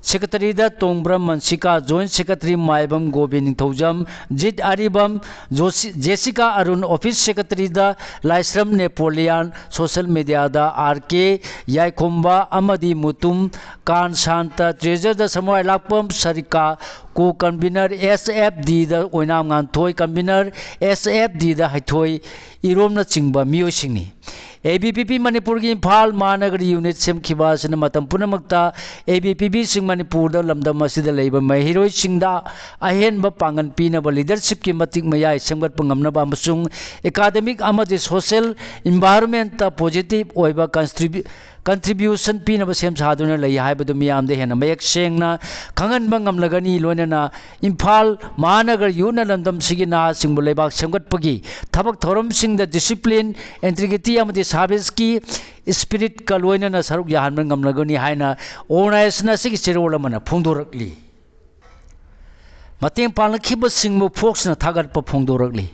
ꯁꯦꯀ꯭ꯔꯦꯇꯔꯤꯗ ꯇꯣꯡꯕ꯭ꯔꯝ ꯃꯟꯁꯤꯀꯥ, ꯖꯣꯏꯟꯠ ꯁꯦꯀ꯭ꯔꯦꯇꯔꯤ ꯃꯥꯏꯕꯝ ꯒꯣꯕꯤꯟ ꯅꯤꯡꯊꯧꯖꯝ, ꯖꯤꯠ ꯑꯔꯤꯕꯝ, ꯖꯣꯁꯤ-, ꯖꯦꯁꯤꯀꯥ ꯑꯔꯨꯟ, ꯑꯣꯐꯤꯁ ꯁꯦꯀ꯭ꯔꯦꯇꯔꯤꯗ ꯂꯥꯏꯁ꯭ꯔꯝ ꯅꯦꯄꯣꯂꯤꯌꯥꯟ, ꯁꯣꯁꯦꯜ ꯃꯦꯗꯤꯌꯥꯗ ꯑꯥꯔ ꯀꯦ ꯌꯥꯏꯈꯣꯝꯕ ꯑꯃꯗꯤ ꯃꯨꯇꯨꯝ ꯀꯥꯟ ꯁꯥꯟꯇ, ꯇ꯭ꯔꯦꯖꯔꯗ ꯁꯃꯨꯔꯥꯏ ꯂꯥꯛꯄꯝ ꯁꯔꯤꯀꯥ, ꯀꯣ ꯀꯟꯚꯤꯅꯔ ꯑꯦꯁ ꯑꯦꯐ ꯗꯤꯗ ꯑꯣꯏꯅꯥꯝ ꯉꯥꯟꯊꯣꯏ, ꯀꯟꯚꯤꯅꯔ ꯑꯦꯁ ꯑꯦꯐ ꯗꯤꯗ ꯍꯩꯊꯣꯏ ꯏꯔꯣꯝꯅꯆꯤꯡꯕ ꯃꯤꯑꯣꯏꯁꯤꯡꯅꯤ꯫ ꯑꯦ ꯕꯤ ꯄꯤ ꯄꯤ ꯃꯅꯤꯄꯨꯔꯒꯤ ꯏꯝꯐꯥꯜ ꯃꯍꯥꯅꯒꯔ ꯌꯨꯅꯤꯠ ꯁꯦꯝꯈꯤꯕ ꯑꯁꯤꯅ ꯃꯇꯝ ꯄꯨꯝꯅꯃꯛꯇ ꯑꯦ ꯕꯤ ꯄꯤ ꯄꯤꯁꯤꯡ ꯃꯅꯤꯄꯨꯔꯗ ꯂꯝꯗꯝ ꯑꯁꯤꯗ ꯂꯩꯕ ꯃꯍꯩꯔꯣꯏꯁꯤꯡꯗ ꯑꯍꯦꯟꯕ ꯄꯥꯡꯒꯜ ꯄꯤꯅꯕ ꯂꯤꯗꯔꯁꯤꯞꯀꯤ ꯃꯇꯤꯛ ꯃꯌꯥꯏ ꯁꯦꯝꯒꯠꯄ ꯉꯝꯅꯕ ꯑꯃꯁꯨꯡ ꯑꯦꯀꯥꯗꯃꯤꯛ ꯑꯃꯗꯤ ꯁꯣꯁꯤꯌꯦꯜ ꯏꯟꯚꯥꯏꯔꯣꯟꯃꯦꯟꯇ ꯄꯣꯖꯤꯇꯤꯚ ꯑꯣꯏꯕ ꯀꯟꯁꯇ꯭ꯔꯤꯕ꯭ꯌꯨ ꯀꯟꯇ꯭ꯔꯤꯕ꯭ꯌꯨꯁꯟ ꯄꯤꯅꯕ ꯁꯦꯝ ꯁꯥꯗꯨꯅ ꯂꯩ ꯍꯥꯏꯕꯗꯨ ꯃꯤꯌꯥꯝꯗ ꯍꯦꯟꯅ ꯃꯌꯦꯛ ꯁꯦꯡꯅ ꯈꯪꯍꯟꯕ ꯉꯝꯂꯒꯅꯤ꯫ ꯂꯣꯏꯅꯅ ꯏꯝꯐꯥꯜ ꯃꯍꯥꯅꯒꯔ ꯌꯨꯠꯅ ꯂꯝꯗꯝꯁꯤꯒꯤ ꯅꯍꯥꯁꯤꯡꯕꯨ ꯂꯩꯕꯥꯛ ꯁꯦꯝꯒꯠꯄꯒꯤ ꯊꯕꯛ ꯊꯧꯔꯝꯁꯤꯡꯗ ꯗꯤꯁꯤꯄ꯭ꯂꯤꯟ, ꯏꯟꯇꯤꯒ꯭ꯔꯤꯇꯤ ꯑꯃꯗꯤ ꯁꯥꯔꯚꯤꯁꯀꯤ ꯏꯁꯄꯤꯔꯤꯠꯀ ꯂꯣꯏꯅꯅ ꯁꯔꯨꯛ ꯌꯥꯍꯟꯕ ꯉꯝꯂꯒꯅꯤ ꯍꯥꯏꯅ ꯑꯣꯔꯒꯅꯥꯏꯖꯦꯁꯟ ꯑꯁꯤꯒꯤ ꯆꯦꯔꯣꯜ ꯑꯃꯅ ꯐꯣꯡꯗꯣꯔꯛꯂꯤ꯫ ꯃꯇꯦꯡ ꯄꯥꯡꯂꯛꯈꯤꯕꯁꯤꯡꯕꯨ ꯐꯣꯛꯁꯅ ꯊꯥꯒꯠꯄ ꯐꯣꯡꯗꯣꯔꯛꯂꯤ꯫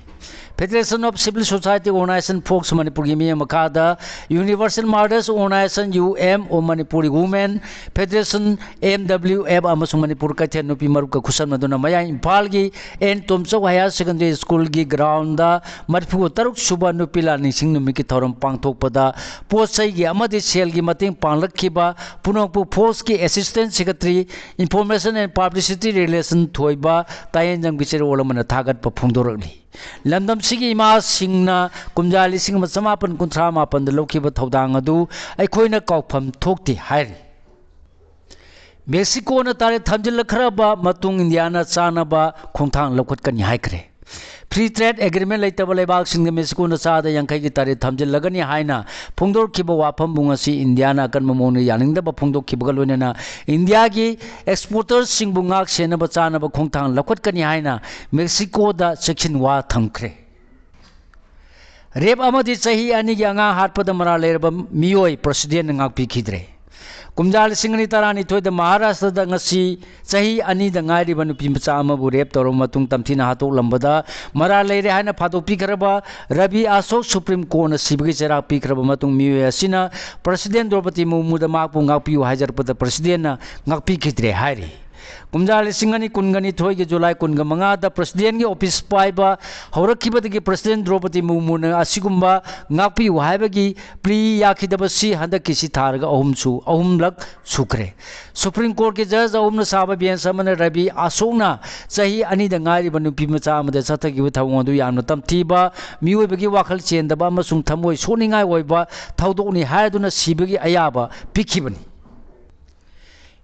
Federation of Civil Society Organization, FOCS ꯃꯅꯤꯄꯨꯔꯒꯤ ꯃꯤꯠꯌꯦꯡ ꯃꯈꯥꯗ Universal Mothers Organization, U M O, Manipuri women federation, M W F, ꯑꯃꯁꯨꯡ ꯃꯅꯤꯄꯨꯔ ꯀꯩꯊꯦꯜ ꯅꯨꯄꯤ ꯃꯔꯨꯞꯀ ꯈꯨꯠꯁꯝꯅꯗꯨꯅ ꯃꯌꯥꯏ ꯏꯝꯐꯥꯜꯒꯤ ꯑꯦꯟ ꯇꯣꯝꯆꯧ ꯍꯥꯌꯔ ꯁꯦꯀꯦꯟꯗꯔꯤ ꯁ꯭ꯀꯨꯜꯒꯤ ꯒ꯭ꯔꯥꯎꯟꯗ ꯃꯔꯤꯐꯨ ꯇꯔꯨꯛ ꯁꯨꯕ ꯅꯨꯄꯤ ꯂꯥꯟ ꯅꯤꯡꯁꯤꯡ ꯅꯨꯃꯤꯠꯀꯤ ꯊꯧꯔꯝ ꯄꯥꯡꯊꯣꯛꯄꯗ ꯄꯣꯠ ꯆꯩꯒꯤ ꯑꯃꯗꯤ ꯁꯦꯜꯒꯤ ꯃꯇꯦꯡ ꯄꯥꯡꯂꯛꯈꯤꯕ ꯄꯨꯝꯅꯃꯛꯄꯨ ꯐꯣꯛꯁꯀꯤ assistant secretary, information and publicity relation ꯊꯣꯏꯕ ꯇꯥꯌꯦꯟꯖꯝꯒꯤ ꯆꯦꯔꯣꯜ ꯑꯃꯅ ꯊꯥꯒꯠꯄ ꯐꯣꯡꯗꯣꯔꯛꯂꯤ꯫ ꯂꯝꯗꯝꯁꯤꯒꯤ ꯏꯃꯥꯁꯤꯡꯅ ꯀꯨꯝꯖꯥ ꯂꯤꯁꯤꯡ ꯑꯃ ꯆꯃꯥꯄꯟ ꯀꯨꯟꯊ꯭ꯔꯥ ꯃꯥꯄꯟꯗ ꯂꯧꯈꯤꯕ ꯊꯧꯗꯥꯡ ꯑꯗꯨ ꯑꯩꯈꯣꯏꯅ ꯀꯥꯎꯐꯝ ꯊꯣꯛꯇꯦ ꯍꯥꯏꯔꯤ꯫ ꯃꯦꯛꯁꯤꯀꯣꯅ ꯇꯥꯔꯤꯛ ꯊꯝꯖꯤꯜꯂꯛꯈ꯭ꯔꯕ ꯃꯇꯨꯡ ꯏꯟꯗꯤꯌꯥꯅ ꯆꯥꯅꯕ ꯈꯣꯡꯊꯥꯡ ꯂꯧꯈꯠꯀꯅꯤ ꯍꯥꯏꯈ꯭ꯔꯦ꯫ ꯐ꯭ꯔꯤ ꯇ꯭ꯔꯦꯗ ꯑꯦꯒ꯭ꯔꯤꯃꯦꯟ ꯂꯩꯇꯕ ꯂꯩꯕꯥꯛꯁꯤꯡꯗ ꯃꯦꯛꯁꯤꯀꯣꯅ ꯆꯥꯗ ꯌꯥꯡꯈꯩꯒꯤ ꯇꯥꯔꯤꯛ ꯊꯝꯖꯤꯜꯂꯒꯅꯤ ꯍꯥꯏꯅ ꯐꯣꯡꯗꯣꯔꯛꯈꯤꯕ ꯋꯥꯐꯝꯕꯨ ꯉꯁꯤ ꯏꯟꯗꯤꯌꯥꯅ ꯑꯀꯟꯕ ꯃꯑꯣꯡꯗ ꯌꯥꯅꯤꯡꯗꯕ ꯐꯣꯡꯗꯣꯛꯈꯤꯕꯒ ꯂꯣꯏꯅꯅ ꯏꯟꯗꯤꯌꯥꯒꯤ ꯑꯦꯛꯁꯄꯣꯔꯇꯔꯁꯤꯡꯕꯨ ꯉꯥꯛ ꯁꯦꯟꯅꯕ ꯆꯥꯅꯕ ꯈꯣꯡꯊꯥꯡ ꯂꯧꯈꯠꯀꯅꯤ ꯍꯥꯏꯅ ꯃꯦꯛꯁꯤꯀꯣꯗ ꯆꯦꯛꯁꯤꯟ ꯋꯥ ꯊꯝꯈ꯭ꯔꯦ꯫ ꯔꯦꯞ ꯑꯃꯗꯤ ꯆꯍꯤ ꯑꯅꯤꯒꯤ ꯑꯉꯥꯡ ꯍꯥꯠꯄꯗ ꯃꯔꯥꯜ ꯂꯩꯔꯕ ꯃꯤꯑꯣꯏ ꯄ꯭ꯔꯁꯤꯗꯦꯟꯅ ꯉꯥꯛꯄꯤꯈꯤꯗ꯭ꯔꯦ꯫ ꯀꯨꯝꯖꯥ ꯂꯤꯁꯤꯡ ꯑꯅꯤ ꯇꯔꯥꯅꯤꯊꯣꯏꯗ ꯃꯍꯥꯔꯥꯁꯇ꯭ꯔꯗ ꯉꯁꯤ ꯆꯍꯤ ꯑꯅꯤꯗ ꯉꯥꯏꯔꯤꯕ ꯅꯨꯄꯤ ꯃꯆꯥ ꯑꯃꯕꯨ ꯔꯦꯞ ꯇꯧꯔꯕ ꯃꯇꯨꯡ ꯇꯝꯊꯤꯅ ꯍꯥꯠꯇꯣꯛꯂꯝꯕꯗ ꯃꯔꯥꯜ ꯂꯩꯔꯦ ꯍꯥꯏꯅ ꯐꯥꯗꯣꯛꯄꯤꯈ꯭ꯔꯕ ꯔꯕꯤ ꯑꯁꯣꯛ ꯁꯨꯄ꯭ꯔꯤꯝ ꯀꯣꯔꯠꯅ ꯁꯤꯕꯒꯤ ꯆꯩꯔꯥꯛ ꯄꯤꯈ꯭ꯔꯕ ꯃꯇꯨꯡ ꯃꯤꯑꯣꯏ ꯑꯁꯤꯅ ꯄ꯭ꯔꯁꯤꯗꯦꯟ ꯗ꯭ꯔꯧꯄꯗꯤ ꯃꯨꯔꯃꯨꯗ ꯃꯍꯥꯛꯄꯨ ꯉꯥꯛꯄꯤꯌꯨ ꯍꯥꯏꯖꯔꯛꯄꯗ ꯄ꯭ꯔꯁꯤꯗꯦꯟꯅ ꯉꯥꯛꯄꯤꯈꯤꯗ꯭ꯔꯦ ꯍꯥꯏꯔꯤ꯫ ꯀꯨꯝꯖꯥ ꯂꯤꯁꯤꯡ ꯑꯅꯤ ꯀꯨꯟꯒ ꯅꯤꯊꯣꯏꯒꯤ ꯖꯨꯂꯥꯏ ꯀꯨꯟꯒ ꯃꯉꯥꯗ ꯄ꯭ꯔꯁꯤꯗꯦꯟꯒꯤ ꯑꯣꯐꯤꯁ ꯄꯥꯏꯕ ꯍꯧꯔꯛꯈꯤꯕꯗꯒꯤ ꯄ꯭ꯔꯁꯤꯗꯦꯟ ꯗ꯭ꯔꯧꯄꯗꯤ ꯃꯨꯔꯃꯨꯅ ꯑꯁꯤꯒꯨꯝꯕ ꯉꯥꯛꯄꯤꯌꯨ ꯍꯥꯏꯕꯒꯤ ꯄ꯭ꯂꯤ ꯌꯥꯈꯤꯗꯕꯁꯤ ꯍꯟꯗꯛꯀꯤꯁꯤ ꯊꯥꯔꯒ ꯑꯍꯨꯝꯁꯨ, ꯑꯍꯨꯝꯂꯛ ꯁꯨꯈ꯭ꯔꯦ꯫ ꯁꯨꯄ꯭ꯔꯤꯝ ꯀꯣꯔꯠꯀꯤ ꯖꯖ ꯑꯍꯨꯝꯅ ꯁꯥꯕ ꯕꯦꯟꯁ ꯑꯃꯅ ꯔꯕꯤ ꯑꯁꯣꯛꯅ ꯆꯍꯤ ꯑꯅꯤꯗ ꯉꯥꯏꯔꯤꯕ ꯅꯨꯄꯤ ꯃꯆꯥ ꯑꯃꯗ ꯆꯠꯊꯈꯤꯕ ꯊꯧꯑꯣꯡ ꯑꯗꯨ ꯌꯥꯝꯅ ꯇꯝꯊꯤꯕ, ꯃꯤꯑꯣꯏꯕꯒꯤ ꯋꯥꯈꯜ ꯆꯦꯟꯗꯕ ꯑꯃꯁꯨꯡ ꯊꯃꯣꯏ ꯁꯣꯛꯅꯤꯡꯉꯥꯏ ꯑꯣꯏꯕ ꯊꯧꯗꯣꯛꯅꯤ ꯍꯥꯏꯗꯨꯅ ꯁꯤꯕꯒꯤ ꯑꯌꯥꯕ ꯄꯤꯈꯤꯕꯅꯤ꯫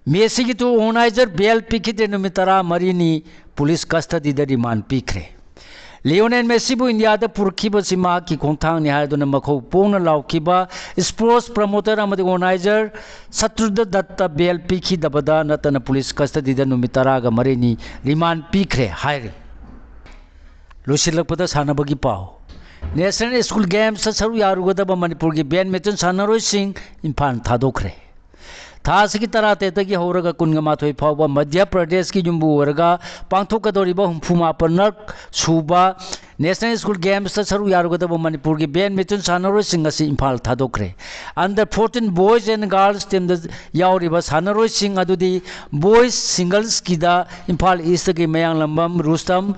ꯃꯦꯁꯤꯒꯤ ꯇꯨ ꯑꯣꯔꯒꯅꯥꯏꯖꯔ ꯕꯦꯜ ꯄꯤꯈꯤꯗ꯭ꯔꯦ, ꯅꯨꯃꯤꯠ ꯇꯔꯥꯃꯔꯤꯅꯤ ꯄꯨꯂꯤꯁ ꯀꯁꯇꯗꯤꯗ ꯔꯤꯃꯥꯟ ꯄꯤꯈ꯭ꯔꯦ꯫ ꯂꯤꯑꯣꯅꯦꯜ ꯃꯦꯁꯤꯕꯨ ꯏꯟꯗꯤꯌꯥꯗ ꯄꯨꯔꯛꯈꯤꯕꯁꯤ ꯃꯍꯥꯛꯀꯤ ꯈꯣꯡꯊꯥꯡꯅꯤ ꯍꯥꯏꯗꯨꯅ ꯃꯈꯧ ꯄꯣꯡꯅ ꯂꯥꯎꯈꯤꯕ ꯁ꯭ꯄꯣꯔꯠꯁ ꯄ꯭ꯔꯃꯣꯇꯔ ꯑꯃꯗꯤ ꯑꯣꯔꯒꯅꯥꯏꯖꯔ ꯁꯇ꯭ꯔꯨꯗ ꯗꯠꯇ ꯕꯦꯜ ꯄꯤꯈꯤꯗꯕꯗ ꯅꯠꯇꯅ ꯄꯨꯂꯤꯁ ꯀꯁꯇꯗꯤꯗ ꯅꯨꯃꯤꯠ ꯇꯔꯥꯒ ꯃꯔꯤꯅꯤ ꯔꯤꯃꯥꯟ ꯄꯤꯈ꯭ꯔꯦ ꯍꯥꯏꯔꯤ꯫ ꯂꯣꯏꯁꯤꯜꯂꯛꯄꯗ ꯁꯥꯟꯅꯕꯒꯤ ꯄꯥꯎ꯫ ꯅꯦꯁꯅꯦꯜ ꯁ꯭ꯀꯨꯜ ꯒꯦꯝꯁꯇ ꯁꯔꯨꯛ ꯌꯥꯔꯨꯒꯗꯕ ꯃꯅꯤꯄꯨꯔꯒꯤ ꯕꯦꯗꯃꯤꯟꯇꯟ ꯁꯥꯟꯅꯔꯣꯏꯁꯤꯡ ꯏꯝꯐꯥꯜ ꯊꯥꯗꯣꯛꯈ꯭ꯔꯦ꯫ ꯊꯥ ꯑꯁꯤꯒꯤ ꯇꯔꯥꯇꯔꯦꯠꯇꯒꯤ ꯍꯧꯔꯒ ꯀꯨꯟꯒ ꯃꯥꯊꯣꯏ ꯐꯥꯎꯕ ꯃꯙ꯭ꯌ ꯄ꯭ꯔꯗꯦꯁꯀꯤ ꯌꯨꯝꯕꯨ ꯑꯣꯏꯔꯒ ꯄꯥꯡꯊꯣꯛꯀꯗꯧꯔꯤꯕ ꯍꯨꯝꯐꯨ ꯃꯥꯄꯟꯂꯛ ꯁꯨꯕ ꯅꯦꯁꯅꯦꯜ ꯁ꯭ꯀꯨꯜ ꯒꯦꯝꯁꯇ ꯁꯔꯨꯛ ꯌꯥꯔꯨꯒꯗꯕ ꯃꯅꯤꯄꯨꯔꯒꯤ ꯕꯦꯗꯃꯤꯟꯇꯟ ꯁꯥꯟꯅꯔꯣꯏꯁꯤꯡ ꯑꯁꯤ ꯏꯝꯐꯥꯜ ꯊꯥꯗꯣꯛꯈ꯭ꯔꯦ꯫ Under fourteen boys and girls ꯇꯤꯝꯗ ꯌꯥꯎꯔꯤꯕ ꯁꯥꯟꯅꯔꯣꯏꯁꯤꯡ ꯑꯗꯨꯗꯤ ꯕꯣꯏꯁ ꯁꯤꯡꯒꯜꯁꯀꯤꯗ ꯏꯝꯐꯥꯜ ꯏꯁꯇꯒꯤ ꯃꯌꯥꯡꯂꯝꯕꯝ ꯔꯨꯁꯇꯝ,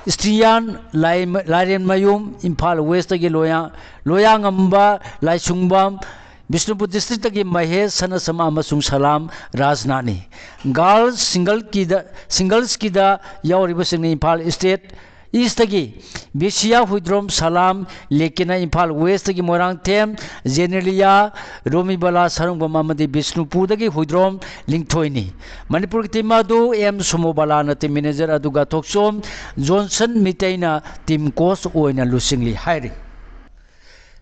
ꯏꯁꯇ꯭ꯔꯤꯌꯥꯟ ꯂꯥꯏ-, ꯂꯥꯏꯔꯦꯟꯃꯌꯨꯝ, ꯏꯝꯐꯥꯜ ꯋꯦꯁꯇꯒꯤ ꯂꯣꯌꯥ-, ꯂꯣꯌꯥꯉꯝꯕ ꯂꯥꯏꯁꯨꯡꯕꯝ, ꯕꯤꯁꯅꯨꯄꯨꯔ ꯗꯤꯁꯇ꯭ꯔꯤꯛꯇꯒꯤ ꯃꯍꯦꯁ ꯁꯅꯁꯃꯥ ꯑꯃꯁꯨꯡ ꯁꯂꯥꯝ ꯔꯥꯖꯅꯥꯅꯤ꯫ ꯒꯥꯔꯜꯁ ꯁꯤꯡꯒꯜꯀꯤꯗ, ꯁꯤꯡꯒꯜꯁꯀꯤꯗ ꯌꯥꯎꯔꯤꯕꯁꯤꯡꯅ ꯏꯝꯐꯥꯜ ꯏꯁꯇꯦꯠ ꯏꯁꯇꯒꯤ ꯕꯤꯁꯤꯌꯥ ꯍꯨꯏꯗ꯭ꯔꯣꯝ ꯁꯂꯥꯝ ꯂꯦꯀꯤꯅ, ꯏꯝꯐꯥꯜ ꯋꯦꯁꯇꯒꯤ ꯃꯣꯏꯔꯥꯡꯊꯦꯝ ꯖꯦꯅꯦꯂꯤꯌꯥ, ꯔꯣꯃꯤꯕꯂꯥ ꯁꯔꯨꯡꯕꯝ ꯑꯃꯗꯤ ꯕꯤꯁꯅꯨꯄꯨꯔꯗꯒꯤ ꯍꯨꯏꯗ꯭ꯔꯣꯝ ꯂꯤꯡꯊꯣꯏꯅꯤ꯫ ꯃꯅꯤꯄꯨꯔꯒꯤ ꯇꯤꯝ ꯑꯗꯨ ꯑꯦꯝ ꯁꯣꯃꯣꯕꯂꯥꯅ ꯇꯤꯝ ꯃꯦꯅꯦꯖꯔ ꯑꯗꯨꯒ ꯊꯣꯛꯆꯣꯝ ꯖꯣꯟꯁꯟ ꯃꯤꯇꯩꯅ ꯇꯤꯝ ꯀꯣꯆ ꯑꯣꯏꯅ ꯂꯨꯆꯤꯡꯂꯤ ꯍꯥꯏꯔꯤ꯫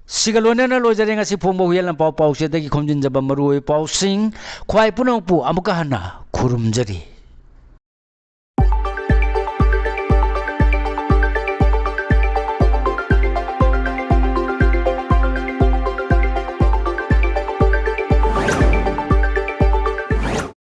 ꯁꯤꯒ ꯂꯣꯏꯅꯅ ꯂꯣꯏꯖꯔꯦ ꯉꯁꯤ ꯐꯣꯡꯕ ꯍꯨꯏꯌꯦꯟ ꯂꯥꯟꯄꯥꯎ ꯄꯥꯎꯆꯦꯗꯒꯤ ꯈꯣꯝꯖꯤꯟꯖꯕ ꯃꯔꯨꯑꯣꯏꯕ ꯄꯥꯎꯁꯤꯡ꯫ ꯈ꯭ꯋꯥꯏ ꯄꯨꯝꯅꯃꯛꯄꯨ ꯑꯃꯨꯛꯀ ꯍꯟꯅ ꯈꯨꯔꯨꯝꯖꯔꯤ꯫